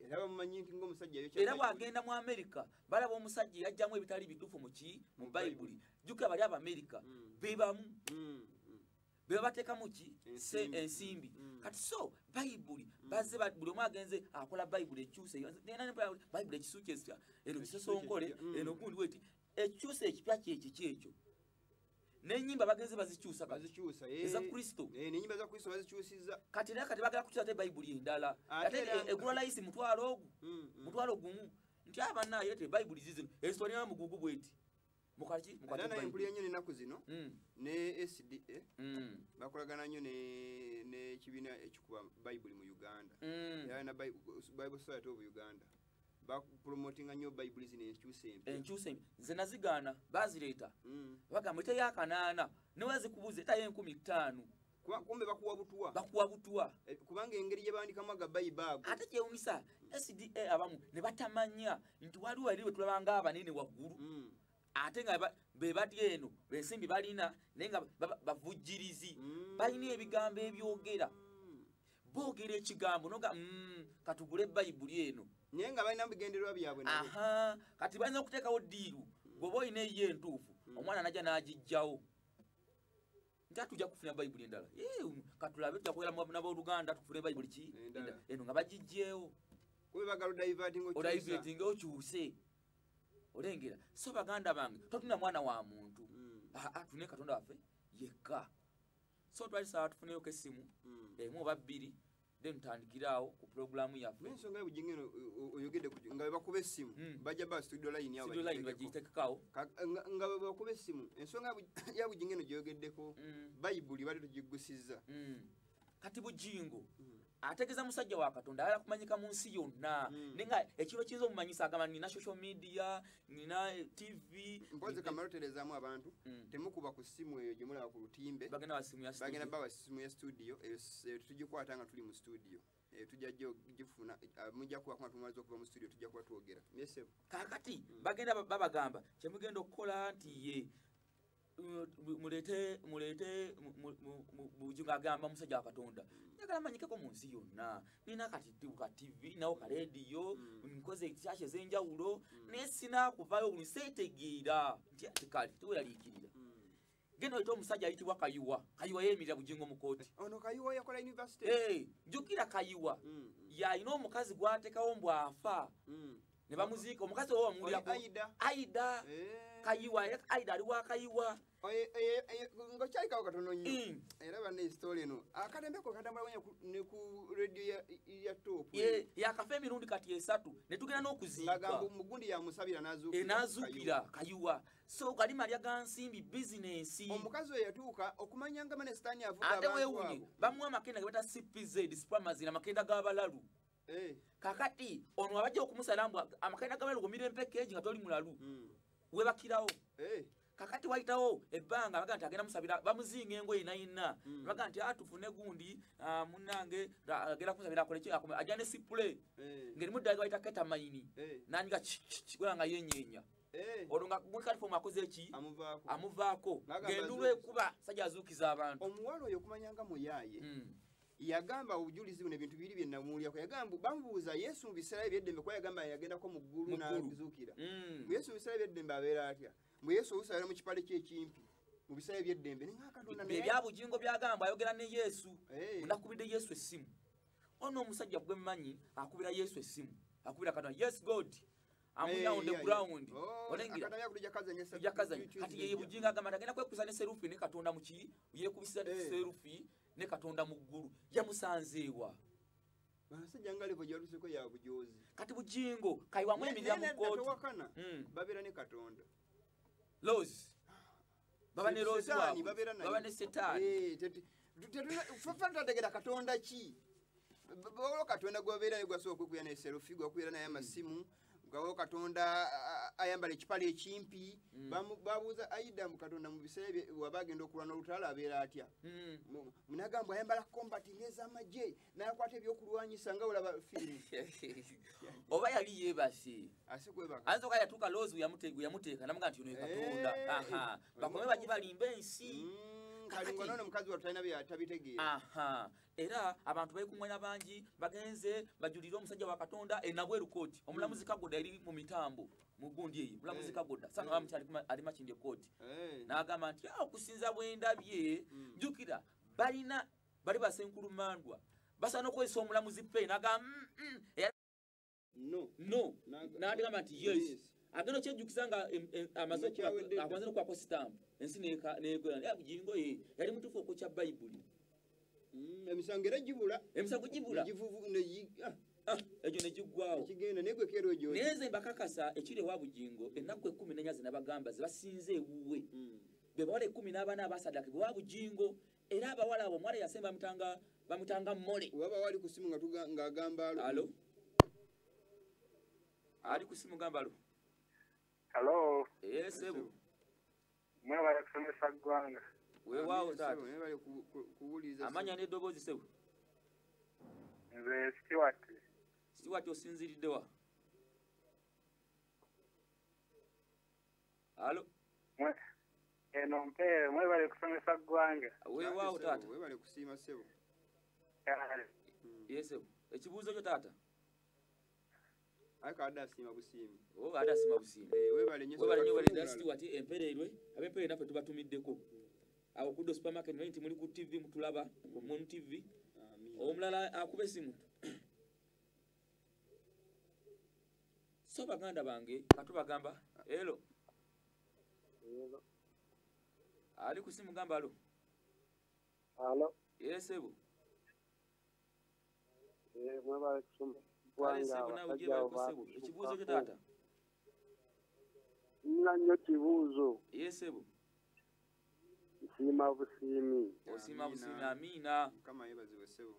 Era bamumanyi nti ng'omusajja ayokya Era Bayibuli. bw'agenda mu Amerika balaba omusajja eyajjamu ebitali bituufu mu ki, mu Bayibuli. Jjukira bali Abamerika bebamu be babateekamu ki, Ensimbi. Ensimbi. Kati so Bayibuli bazze buli omu agenze akola Bayibuli ekyuse. Bayibuli ekisuuki ekipya, eno kisosonkole, eno gundi weti, ekyuse ekipya kyekiki ekyo. N'ennyimba bagenze bazikyusa kati. Bazikyusa, Eza Kristo. N'ennyimba za Kristo bazikyusizza. Kati era kati bagala kukyusa ate Bayibuli endala. Ate Ate era egula layisi 5,000. 5,000. Nti abanaaye te Bayibuli zizino. Ezitwalira mugugu bweti. Mukati, mukati Era naye Bayibuli. mpulira nnyo n'ennaku zino, ne SDA bakolagana nnyo n'ekibiina ekikuba Bayibuli mu Uganda. Era na Bible Society of Uganda. Bapromotinga nnyo Bayibuli zino enkyusa empya. Enkyusa empya. Nze nazigaana, bazireeta. Bagamba etayo 800, ne wazikubuza etayo 5,000. Kumbe bakuwa butwa. Bakuwa butwa. Kubanga engeri gye bandikamu aga Bayibuli ago. Ate kyewuunyisa, SDA abamu ne batamanya nti waliwo eri bwe tulaba ng'abanene waggulu. Ate nga be bati eno, ensimbi balina, naye nga bavujjirizi. Balina ebigambo ebyogera. Boogera ekigambo, noga, katugule Bayibuli eno. Naye nga balina bigendererwa byabwe nabo. Aha, kati balina okuteekawo ddiiru. Bw'oba olina eyiyo entuufu, omwana n'ajja n'agiggyawo. Nti ate tujja kufuna Bayibuli endala. Katulabe tujja kubeera n'abooluganda tufune Bayibuli ki? Endala. Eno nga bagiggyewo. Kuba baagala odiverting okyusa. Odiverting okyuse. Olengera. So baganda bange, totuna mwana wa muntu. Tune Katonda waffe yekka. So twali sawa tufuneyoko essimu, emu oba bbiri, then tutandikiraawo ku pulogulaamu yaffe. N'ensonga y'obugingo eno, oyogedde ku nga bwe bakuba essimu, bajja ba studio line awo Studio line bagitegekeko. bagitekekawo. Nga bwe bakuba essimu, ensonga ya bugingo eno gy'oyogeddeko, Bayibuli bali tugigusizza. Kati Bugingo ategeeza musajja wa Katonda ayagala kumanyika mu nsi yonna. Naye nga ekiro kiyinza omumanyisa agamba nina social media, nina TV. Mpozi kamala otereezaamu abantu, temukuba ku ssimu eyo gye mulaba ku lutimbe. Bagenda wa simu ya studio. Bagenda bawa simu ya studio, eyo eyo tugikwata nga tuli mu studio. Eyo tujja gifuna, mujja kuba kuma tumaliza okuva mu studio tujja kuba twogera. Yes, Kaakati bagenda babagamba kyemugenda okukola nti ye muleete, muleete, Bugingo agamba musajja wa Katonda njagala manyikeko mu nsi yonna, nina kati ka TV, nawo ka rediyo, nkoze ekyaki ez'enjawulo, naye sinaakuvayo buli seetegeera nti ati kale teweeraliikirira. Genda oyite omusajja ayitibwa Kayiwa. Kayiwa yeeyimirira Bugingo mu kooti. Ono Kayiwa yakola university. Jjukira Kayiwa yalina omukazi gw'ateekawo mbu afa ne bamuziika omukazi owo bamuwulirako. Oyo Aida. Aida. Kayiwa, era Aida ali wa Kayiwa. Nga kyalikawo katono nnyo. Era banne story eno akatembeko katambula nnyo ne ku radio ya top. Ye, yakafa emirundi kati 3 ne tugenda n'okuziika. Ng'agamba mugundi yamusabira n'azuukira. N'azuukira Kayiwa. So gali malya ga nsimbi, bizinensi. Omukazi oyo yatuuka okumanya nga mane Sitaani avuga Ate abantu weewuunye, abo. bamuwa amakenda ge bayita CPZ, Supermazin, amakenda g'abalalu. Kakati ono abajja okumusala mbu amakenda g'abalalu gomira empeke egi nga toli mulalu. Weebakirawo. Kakati wayitawo ebbanga baga nti agenda musabira, bamuzinga engoye nayina. Baga nti, tufune gundi, munnange, agenda kumusabira akole ki, ajja ne sipule. Ng'erimu ddala bayita ketamine. N'anyiga ki, ki, ki, nga yenyeenya. Olwo nga gundi kalifomu akoze ki? Amuvaako. Amuvaako. N'agamba Ng'enduulu azuukiza. ekuba, sajja azuukiza abantu. Omuwala oyo okumanya nga muyaaye. Yagamba obujulizi buno ebintu bibiri bye namuwulirako. Yagamba bamubuuza Yesu mu biseera eby'eddembe kuba yagamba yagendako mu ggulu Mu ggulu. n'azuukira. Mu Yesu mu biseera eby'eddembe abeera atya? Mu Yesu oluusi abeera mu kipale kye ekimpi. Mu biseera eby'eddembe. Naye nga Katonda Bye naye bya Bugingo by'agamba ayogera ne Yesu. Nakubidde Yesu essimu. Ono omusajja gwe mmanyi akubira Yesu essimu. Akubira Katonda. Yes God. Amulya on the ground. Olengera. Akatamya kutujja kazanya Tujja kazanya. Kati ye Bugingo agamba nti agenda kwekuza ne serufi ne Katonda mu ki? Yeekubisiza ne serufi ne Katonda mu ggulu. Yamusanzeewa. Abasajja nga level gy'aluseko ya bujoozi. Kati Bugingo Kayiwa amweyimirira mu Naye kkooti. tewakana, babeera ne Katonda. Rose. Baba ne Rose Setaani waabwe. babeera naye. Baba ne Setaani. Ffe tutategeera Katonda ki? Waliwo Katonda gw'abeera naye gw'asobola okwekubira naye serufi, gw'akubira naye amasimu, waliwo Katonda ayambala ekipale ekimpi. Babuuza Aida mu Katonda mu biseera bye waba agenda okulwana olutalo abeera atya? Munagamba ayambala combat ng'ez'amagye, n'akwata ebyokulwanyisa nga olaba firimu. Oba yali yeebase. Ase kwebaka. Ayinza okuba yatuuka Rose we yamuteeka, n'amugamba nti ono ye Katonda. Aha. Bakome bajje balimbe ensi. Kalingo nono mukazi wa talina bya tabitegeera. Aha, era abantu bayikuŋŋanya bangi bagenze bajulire omusajja wa Katonda enabweru kooti. Omulamuzi Kagoda eri mu mitambo mu gundi eyo, omulamuzi Kagoda sanga bamuti ali Makindye kooti. N'agamba nti okusinza bwe ndabye, jjukira balina bali basenkulumandwa basaana okukozesa omulamuzi pe n'agamba no no, n'agamba nti yes. Agenda okyejjukiza nga amaze n'okukwako sitampu ensi neegwera. Bugingo ye yali mutuufu okwokya Bayibuli. Emisango era gibula. Emisango gibula. Egyo ne giggwawo. Kigenda naye gwe keero egyo. Naye nze mbakakasa ekiri ewa Bugingo ennaku 14 ze nabagamba ze basinze ewuwe. Be bawala 14 abasaddaaka ewa Bugingo, era abawala abo omuwala yasemba bamutanga mmole. Waba wali ku ssimu ng'agamba alo. Alo. Ali ku ssimu gamba alo. Hello. Sebo. Mwebale kusomesa ggwanga. Weewaawo taata. Mwebale kuwuliriza. Amanya n'eddoboozi sebo. Nze Stewart. Stewart osinziridde wa? Alo. Eno mpeere, mwebale kusomesa ggwanga. Weewaawo taata. Mwebale kusiima sebo. Yes sebo. Ekibuuzo kyo taata. Aka adda asiima busiimi. Oh, adda asiima busiimi. Webale nnyo. Webale nnyo webale Stewart empereerwe. Ab'empereerwe naffe tubatumiddeko. Awo ku Ddo supermarket naye nti muli ku TV mutulaba ku Moon TV. Omulala akuba essimu. So baganda bange katubagamba elo. Elo. Ali ku simu gamba alo. Alo. Yes sebo. Mwebale kusoma. Ekibuuzo kyo taata. Nina nnyo kibuuzo. Yes sebo. Nsiima busiimi. Osiima busiimi, amiina. Mukama yeebazibwe ssebo.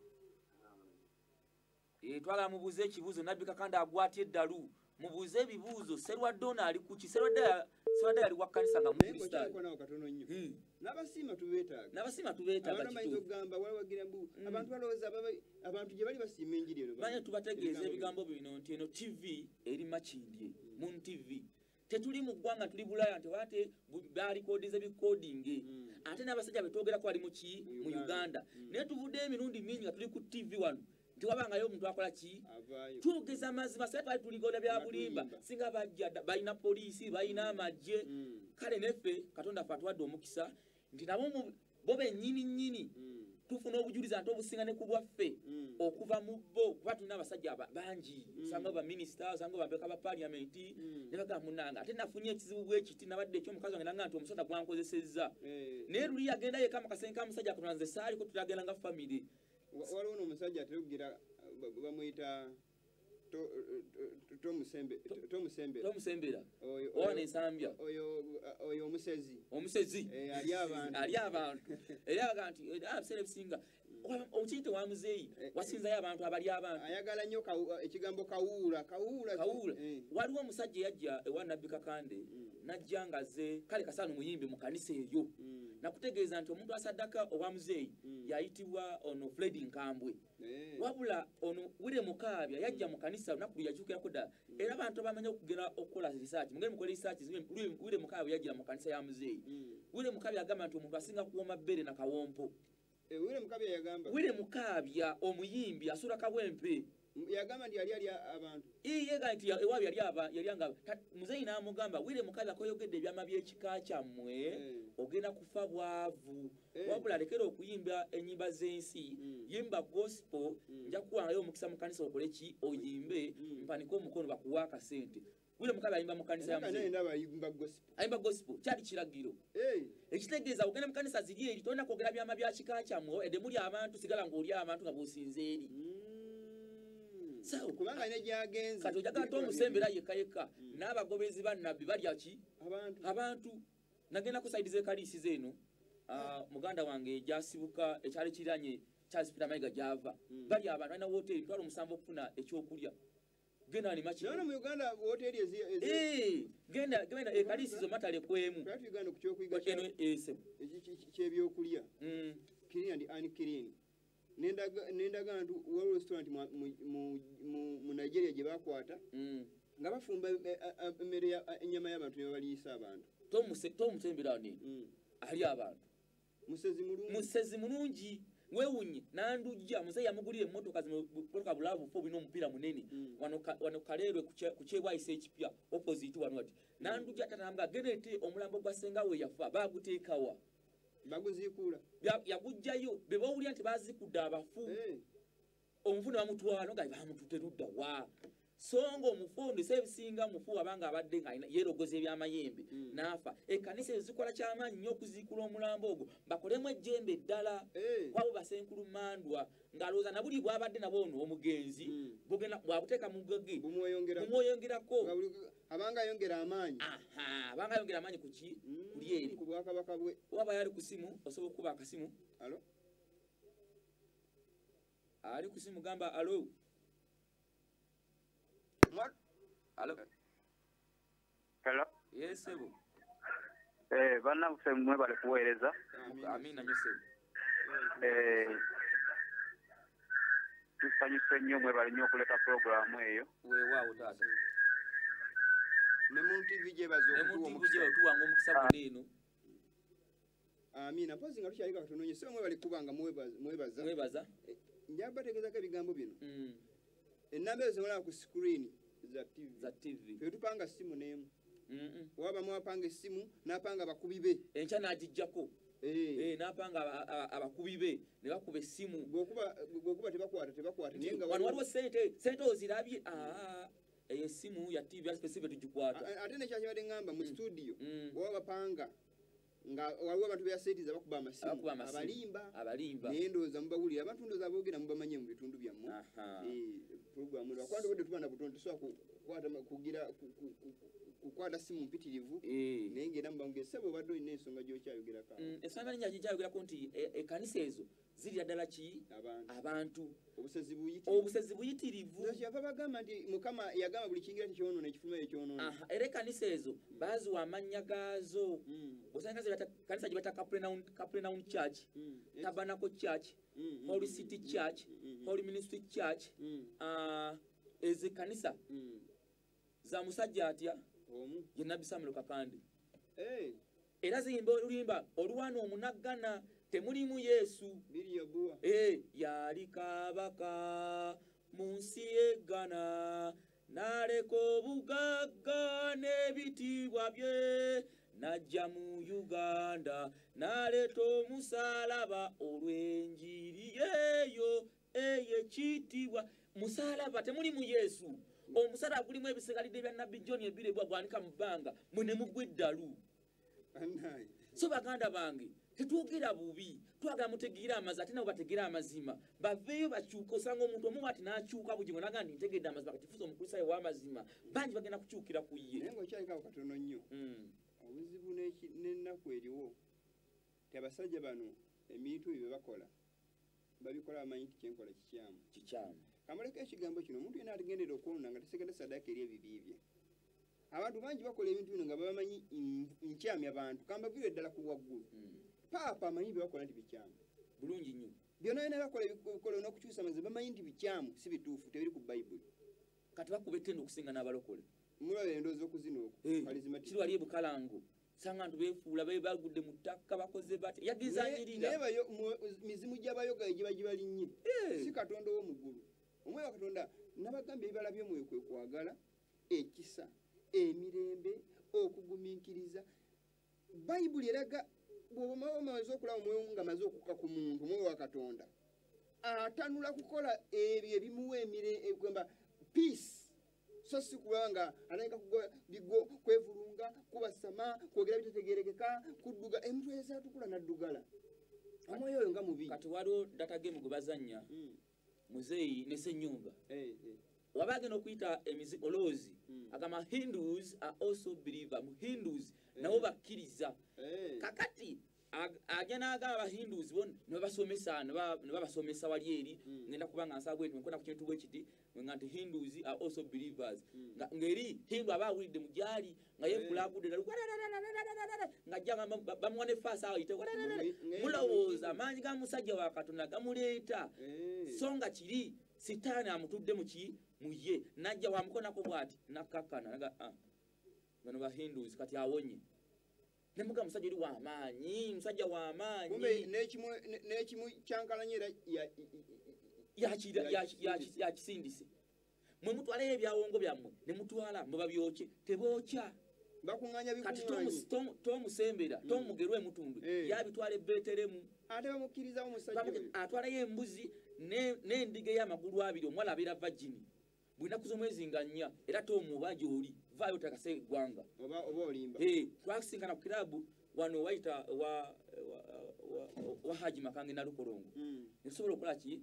Twagala mubuuze ekibuuzo Nabbi Kakande agwatya eddalu. Mubuuze ebibuuzo Serwadde ono ali ku ki? Serwadde yali wa kkanisa nga Mukristaayo. Naye katono nnyo. N'abasiima tubeetaaga. N'abasiima tubeetaaga kituufu. Abantu bayinza okugamba waliwagira mbu abantu balowooza abantu gye bali basiima enjiri eno. Manya tubategeeza ebigambo bino nti eno TV eri Makindye, Moon TV. Tetuli mu ggwanga tuli Bulaaya nti ate baalikodinze bikodinge. Ate n'abasajja be twogerako bali mu ki? Mu Uganda. Naye tuvuddeyo emirundi mingi nga tuli ku TV wano. Nti wabangayo omuntu akola ki? Twogeza amazima, singa twali tuligoda bya bulimba, singa bajja balina poliisi, balina amagye. Kale neffe Katonda ffe atuwadde omukisa nti nabo bo bennyini nnyini tufuna obujulizi ate obusinga ne ku bwaffe okuva mu bo, kuba tulina abasajja bangi, osanga baminisita, osanga bamabaka ba paaliyamenti, ne bagamba munnange ate nafunye ekizibu bwe kiti, nabadde ekyomukazi wange nanga nti omusota gwankozesezza. Naye luli yagenda yekka mu kasenge ka musajja Katonda nze saaliko, tulagenda nga famire. Waliwo n'omusajja atera okugira bamuyita Tomusembera. Owa n'ensambya. Oyo omusezi. Omusezi. Ali abantu. Ali abantu. Era agamba nti ebiseera ebisinga okiyite wa muzeeyi wasinzayo abantu abali abantu. Ayagala nnyo ekigambo kawuula. Kawuula. Kawuula. Waliwo omusajja eyajja ewa Nabbi Kakande n'ajja ng'azze kale kasaano muyimbi mu kanisa eyo. Nakutegeeza nti omuntu asaddaka owa muzeeyi yayitibwa ono Fred Nkambwe. Wabula ono Wire Mukaabya yajja mu kanisa olunaku lwe yakyukirako ddala. Era abantu abamanyi okugenda okukola research, mugende mukole research, Wire Mukaabya yajjira mu kanisa ya muzeeyi. Wire Mukaabya agamba nti omuntu asinga kuwooma bbere na kawompo. Wire Mukaabya yagamba. Wire Mukaabya omuyimbi asula Kawempe. Yagamba nti yali alya abantu. Yega nti ewaabwe yali nga muzeeyi n'amugamba Wire Mukaabya koyogedde ebyama by'ekika kyammwe ogenda kufa bwavu. Wabula lekera okuyimba ennyimba z'ensi, yimba gospel, nja kuwangayo omukisa mu kanisa okole ki oyimbe, mpanike omukono bakuwa akasente. Wire Mukaabya ayimba mu kanisa ya muzeeyi. Ayimba gospel. Ayimba gospel, kyali kiragiro. Ekitegeeza ogenda mu kanisa ziri eri tolina kwogera byama bya kika kyammwe, edde muli abantu sigala ng'oli abantu nga bw'osinze eri. Kubanga ne gy'agenze. Kati ojagala tomusembera yekka yekka n'abagobezi ba Nabbi balya ki? Abantu. Nagenda ku saidi z'ekaliisizo eno, muganda wange gy'asibuka ekyalo ekiriraanye Charles Peter Mayiga gy'ava. Balya abantu, balina wooteeri 70,000 okufuna ekyokulya. Genda ni Makindye. Naona mu Uganda wooteeri ezi Genda ekaliisizo matale kwemu. Twali Uganda ku kyokuyiga ky'ebyokulya. Clean and unclean. Nendaga nti waliwo restaurant mu Nigeria gye bakwata nga bafumba emmere ennyama y'abantu ne babaliisa abantu. Tomusembera nini? Ali abantu. Musezi mulungi wewunye nandujja muzeeyi yamugulira emmotoka zimotoka bulavu fo bino omupiira munene wano Kaleerwe ku kyebwayise ekipya opposite wano ati nandujja tatambwa gerete omulambo gwa ssenga we yafa baguteekawa baguziikula yagujjayo be bawulira nti baazikudde abafu omufu ne bamutwala nga bamututte ludda wa so nga omufu ono ebisinga mufu abanga abadde nga yeerogoza ebyamayembe n'afa. Ekkanisa ezo zikola kyamaanyi nnyo okuziikula omulambo ogwo bakolemu ejjembe eddala kwabo basenkulu mandwa ng'alowooza na buli bw'abadde nabo ono omugenzi bugenda bwabuteeka mu gage bumweyongerako abanga ayongera amaanyi. Abanga ayongera amaanyi ku ki kuli eri ku bwakabaka bwe. Waba yali ku simu osobola okukuba akasimu. Alo ali ku simu gamba alo. Hello. Hello. Yes, sebo. Bannaffe mwebale kuweereza. Amina nnyo sebo. Tusanyuse nnyo mwebale nnyo okuleeta pulogulaamu eyo. Weewaawo taata. Ne mu TV gyebaza okutuwa omukisa guno eno. Amina. Mpozi nga tukyalika katono nnyo sebo mwebale kubanga mwebaza. Mwebaza. Njaba bategeezako ebigambo bino. Ennamba ezo zemulaba ku screen za TV. Za TV. Ffe tupanga simu n'emu. Waba mwapanga essimu n'apanga abakubi be. Enkya n'agiggyako. N'apanga abakubi be ne bakuba essimu. Bw'okuba tebakwata naye nga wano waliwo ssente ozirabye. Eyo essimu ya TV specific tugikwata. Ate nekyakibadde ŋŋamba mu studio waba bapanga nga waliwo abantu beyaseetiza bakuba amasimu abalimba naye ndowooza mubawulira abantu ndowooza aboogera mubamanye mu bitundu byammwe. Pulogulaamu lwakuba obudde tuba na butono tetusobola kugira kukwata simu mpitirivu naye ng'era mubamugezi ssebo obadde olina ensonga gy'okyayogerako. Ensonga nnyingi gy'okyayogerako nti ekkanisa ezo zirira ddala ki abantu. Obusezi buyitirivu. Kyava bagamba nti Mukama yagamba buli kiyingira tekyonoona ekifuluma ekyonoona. Era ekkanisa ezo baaziwa amannya gaazo. Osanga kanisa gye bayita Capernaum Church, Tabernacle Church, Holy City Church, Holy Ministry Church. Ezo ekkanisa za musajja atya ye Nabbi Samuel Kakande. Era ziyimba oluyimba olwana omunaggana temulimu Yesu. Yali kabaka mu nsi y'e Ghana n'aleka obugagga n'ebitiibwa bye n'ajja mu Uganda n'aleeta omusaalaba olw'enjiri eyo ey'ekitiibwa. Musaalaba temulimu Yesu. Omusaalaba gulimu ebisigalidde bya Nabbi John ebirebwa gwanika mu bbanga mwe ne mugwa eddalu. So baganda bange tetwogera bubi, twagala mutegeere amazima ate nabo bategeere amazima baveeyo bakyuka. Osanga omuntu omu ati n'akyuka bugingo n'agamba nti ntegedde amazima kati fuusa omukristaayo w'amazima bangi bagenda kukyukira ku ye. Naye ng'okyaliko katono nnyo obuzibu n'ennaku eriwo ti abasajja bano ebintu bye bakola babikola bamanyi nti kyenkola kikyamu. Kikyamu. Kamuleko ekigambo kino omuntu yenna agenderera okwonona nga tesigadde ssaddaaka eri ebibi bye. Abantu bangi bakola ebintu bino nga babamanyi nkyamya bantu. Kambaviire ddala ku waggulu. Paapa amanyi bye bakola nti bikyamu. Bulungi nnyo. Byonna byonna bakola ebikola n'okukyusa amazima bamanyi nti bikyamu si bituufu tebiri ku Bayibuli. Kati bakuba ettendo okusinga n'abalokole. Mulaba endowooza okuzina okwo. Kiri wali e Bukalango. Sanga abantu beefuula bagudde mu ttaka bakoze batya. Yagizanyirira. Naye mizimu gy'abayoga egiba gibalinnye. Si Katonda ow'omu ggulu. Omwoyo wa Katonda nabagambye ebibala by'omwoyo kwe kwagala, ekisa, emirembe, okugumiikiriza. Bayibuli eraga bw'oba omaze okulaba omwoyo nga amaze okukka ku muntu, omwoyo wa Katonda atanula kukola ebyo ebimuwa emirembe, peace. So si kulaba nga atandika kugwa bigo, kwevulunga, kubasama, kwogera bitetegeerekeka, kudduga emitwe ezaatukula n'addugala. Omwoyo oyo nga mubi. Kati waliwo data game gwe bazannya muzeeyi ne Ssenyonga. Waba agenda okuyita olowoozi agamba Hindus are also believer. Mu Hindus nabo bakkiriza. Kakati ajja n'agamba Abahindus bo ne babasomesa ne babasomesa wali eri ngenda kuba nga nsaba bwe nti nkona ku kintu bwe kiti nga nti Hindus are also believers. Ng'eri Hindu aba awulidde mu gyali nga yeefula agudde ddala ng'ajja bamuwa ne faasi awo ayite mulowooza amaanyi ga musajja wa Katonda gamuleeta. So nga kiri Sitaani amutudde mu ki mu ye n'ajja wamukonako bw'ati n'akkakkana naga bano ba Hindus kati awonye. Nemuga musajja oli w'amaanyi, musajja w'amaanyi. Kumbe n'ekimu kyankalanye era yakisindise. Mwe mutwaleyo ebyawongo byammwe ne mutwala mwe babyokye, tebookya. Bakuŋŋaanya Kati bikuŋŋaanyi. Tomusembera, tomugerwa emutundu, yabitwala ebeteremu. Ate bamukkirizawo omusajja oyo. Atwalayo embuzi n'endiga ey'amagulu abiri, omuwala abeera virgin. Buli nnaku z'omwezi nga 4, era tomuba gy'oli, vaayo otakase eggwanga. Oba olimba. Twasinkana ku kiraabu wano wayita wa Haji Makange Nalukolongo. Ne tusobola okukola ki?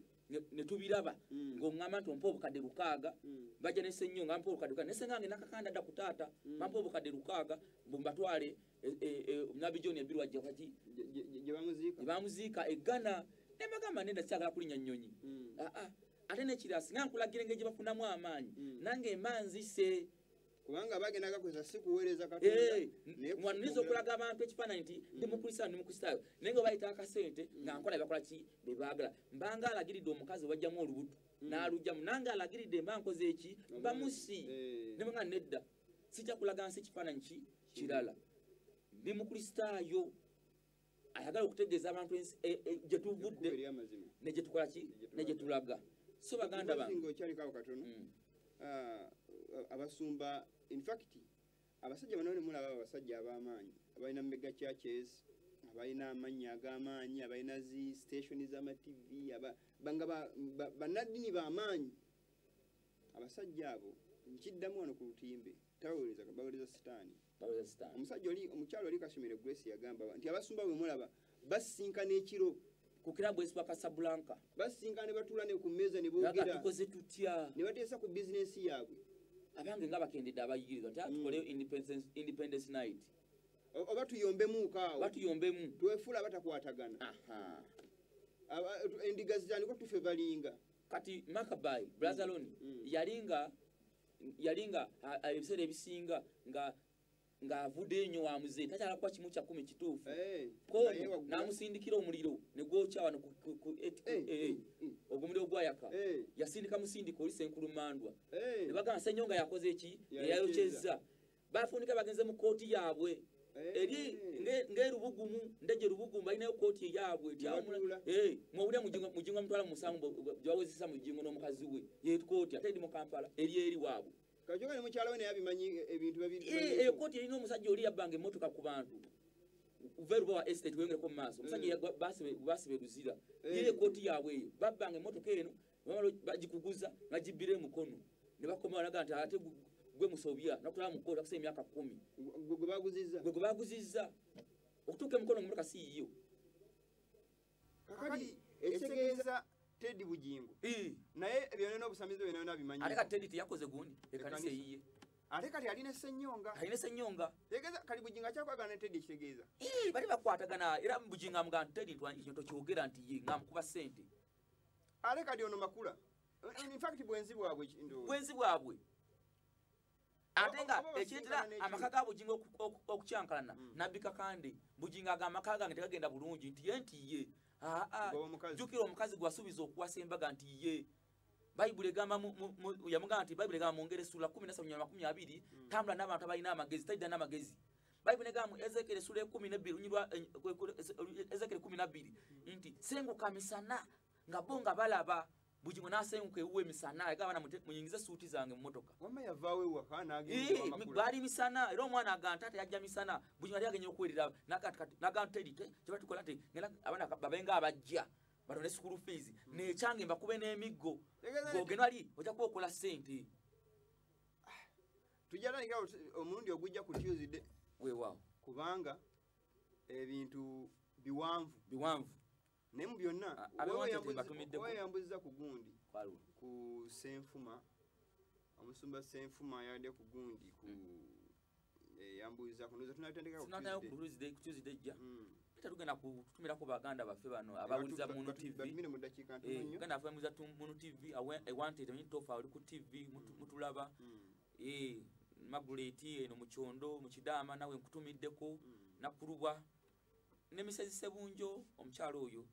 Ne tubiraba. Ng'oŋŋamba nti ompa obukadde 6, bajja ne Ssennyonga mpa obukadde 6. Ne Ssengange nakakanda dda ku taata, bampa obukadde 6, mbu mbatwale, Nabbi John Ebirwa ajja waki? Gye bamuziika. Gye bamuziika e Ghana. Ne mbagamba nenda sikyagala kulinnya nnyonyi. Ate n'ekirala singa nkulagira engeri gye bafunamu amaanyi, nange mba nzise. Kubanga bagenda gakozesa si kuweereza Katonda, naye Mwaniriza okulaga abantu ekifaananyi nti ndi Mukristaayo, ndi Mukristaayo. Naye nga bayita akasente nga nkola bakola ki bye baagala. Mbanga alagiridde omukazi wajjamu olubuto, n'alugyamu. Nange alagiridde mba nkoze eki, mba musi. Ne mbanga nedda, sijja kulaga nsi ekifaananyi ki kirala. Ndi Mukristaayo ayagala okutegeeza abantu ensi, gye tuvudde ne gye tukola ki, ne gye tulaga. So baganda bange. Nga okyaliko awo katono. Abasumba, in fact, abasajja bano ne mulaba abasajja ab'amaanyi, abalina mega churches, abalina amannya ag'amaanyi, abalina zi station z'ama TV, banga bannaddiini b'amaanyi. Abasajja abo nkiddamu wano ku lutimbe, tabaweereza, baweereza Sitaani. Baweereza Sitaani. Omusajja oli, omukyala oli Kashemere Grace yagamba nti abasumba bwe mulaba basinkana ekiro ku kirabu eswa Casablanca. Basinkana ne batuula ne ku mmeeza ne Baga boogera. Tukoze tutya? Ne bateesa ku bizinensi yaabwe. Abange nga bakendedde abayigirizwa nti tukoleyo Independence Night. Oba tuyombemuuko awo. Oba tuyombemu. Twefuula abatakwatagana. Endiga zitandika tufe balinga. Kati Makabai, Brazaloni, yalinga, ebiseera ebisinga ng'avudde ennyo wa muzeeyi, takyala kuba kimu kya kkumi kituufu. Kono n'amusindikira omuliro ne gwokya wano ogwo omuliro gwayaka. Yasindika musindika oli Ssenkulumandwa. Ne bagamba Ssennyonga yakoze ki? Yayokyezza. Bafunika bagenze mu kkooti yaabwe. Eri ng'erubugumu, Ndejje Rubugumu balinayo kkooti eyaabwe. Gye batuula. Mwawulira Mujingo amutwala mu musango gye bawezesa Mujingo n'omukazi we. Ye kkooti ate eri mu Kampala, eri eri waabwe. Kajoka ne mukyala we naye abimanyi ebintu babiri. Eyo kkooti erina omusajja oli yabbanga emmotoka ku bantu. Uva Rubawa Estate weyongereko mu maaso. Omusajja basibe Luzira. Ye kkooti yaabwe eyo. Babbanga emmotoka eno, bamala bagikuguza, bagibbira emikono. Ne bakomawo n'agamba nti ate gwe musobya, nakutwala mu kkooti akusa emyaka 10. Gwe baguzizza. Gwe baguzizza. Okutuuka emikono mu mmotoka si yiyo. Kakati ekitegeeza Teddy Bugingo. Naye byonna n'obusamize byonna byonna abimanyi. Ate kati Teddy teyakoze gundi, ekkanisa Ekkanisa. eyiye. Ate kati alina Ssennyonga. Alina Ssennyonga. Tegeeza kali Bugingo akyakwagala ne Teddy ekitegeeza. Bali bakwatagana era Bugingo amugamba nti Teddy ntwanyi kino tokyogera nti ye ng'amukuba ssente. Ate kati ono Makula. In fact bwenzi bwabwe ndowooza. Bwenzi bwabwe. Ate nga Oba basinkana ekireetera n'ekiro. amaka ga Bugingo okukyankalana, Nabbi Kakande, Bugingo agamba amaka gange tegagenda bulungi nti ye nti ye. Gwe omukazi. Jjukira omukazi gwe wasuubiza okuwasa embaga nti ye. Bayibuli egamba yamugamba nti Bayibuli egamba mu ngeri essula kumi na ssatu nyuma makumi abiri, tambula n'abantu abalina amagezi, talidda n'amagezi. Bayibuli egamba mu Ezekiel essula ekumi n'ebbiri, lunyirwa, Ezekiel kumi na bbiri, nti senguka misana nga bo nga balaba. Bugingo n'asenguka ewuwe misana, yagamba abaana muyingize suuti zange mu mmotoka. Wamma yavaawo ewaka n'agenda ewa Makula. Baali misana, era omwana agamba nti taata yajja misana, Bugingo yali agenye okwerera, n'agamba nti Teddy, kye batukola nti, ngenda abaana babe nga abajja, batone school fees, n'ekyange mbakube n'emiggo. Tegeeza nti Gw'ogenda wali, ojja kuba okola ssente. Tujja tandikira omulundi ogujja ku Tuesday. Weewaawo. Kubanga ebintu biwanvu. Biwanvu. Naye mu byonna, Abe wange tebatumiddeko. weeyambuzza ku gundi. Kwaliwo. Ku Ssenfuma. Omusumba Ssenfuma yadde ku gundi, ku, yambuuza ku ndowooza tunaatandika ku Tunaatandika Tuesday. ku Tuesday, ku Tuesday ejja. Peter tugenda kutumirako baganda baffe bano abawuliza Munu TV. Batumire mu ddakiika ntono nnyo. Baganda baffe abamuliza Munu TV, ewante temanyi Tofa oli ku TV, mutulaba. Margaret eno mu Kyondo, mu Kidaama nawe nkutumiddeko, Nakulubwa. Ne Misezi Ssebunjo, omukyala oyo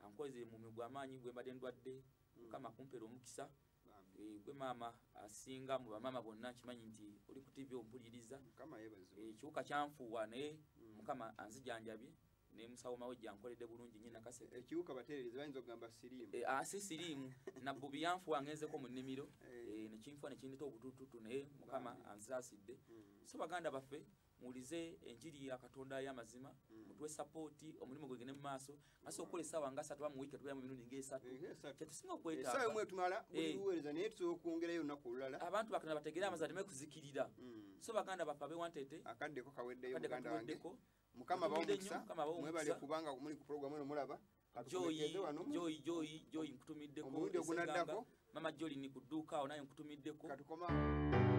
ankoze mu mugwa amaanyi gwe mbadde ndwadde. Mukama akumpeere omukisa. Bambi. Gwe maama asinga mu bamaama bonna, nkimanyi nti oli ku TV ompuliriza. Mukama yeebazibwe. Ekiwuka kyanfuuwa, naye Mukama anzijanjabye ne musawo Mawejje ankoledde bulungi nnyo Nakaseke. Ekiwuka batereereze, bayinza okugamba siriimu. Si siriimu, nabbubi yanfuwa ngenzeko mu nnimiro, nekinfuwa nekindeta obutututu, naye Mukama anzaasidde. So baganda baffe, muwulize enjiri ya Katonda y'amazima, mutuwe sapooti, omulimu gwe gende mu maaso. Asobola okukola essaawa nga 3 oba mu wiiki tubeera mu mirundi ng'esatu, Esatu. kyetusinga Essaawa emu okwetaaga. etumala buli luweereza, naye tusobola okwongerayo olunaku olulala. Abantu bakatonda bategere amazima, aleme kuzikirira. So baganda baffe ab'ewantete, Akaddeko kaweddeyo. Akadde Muganda wange, katuweddeko. Mukama abawe Nkutumidde nnyo, omukisa. Mukama abawe Mwebale omukisa. kubanga muli ku programu eno mulaba. Joyi, Katukomekeze wano. Joyi, Joyi, Joyi, nkutumiddeko. Omulundi Eseganga. ogunaddako. Mama Joli ni ku dduuka awo, naye nkutumiddeko. Katukoma.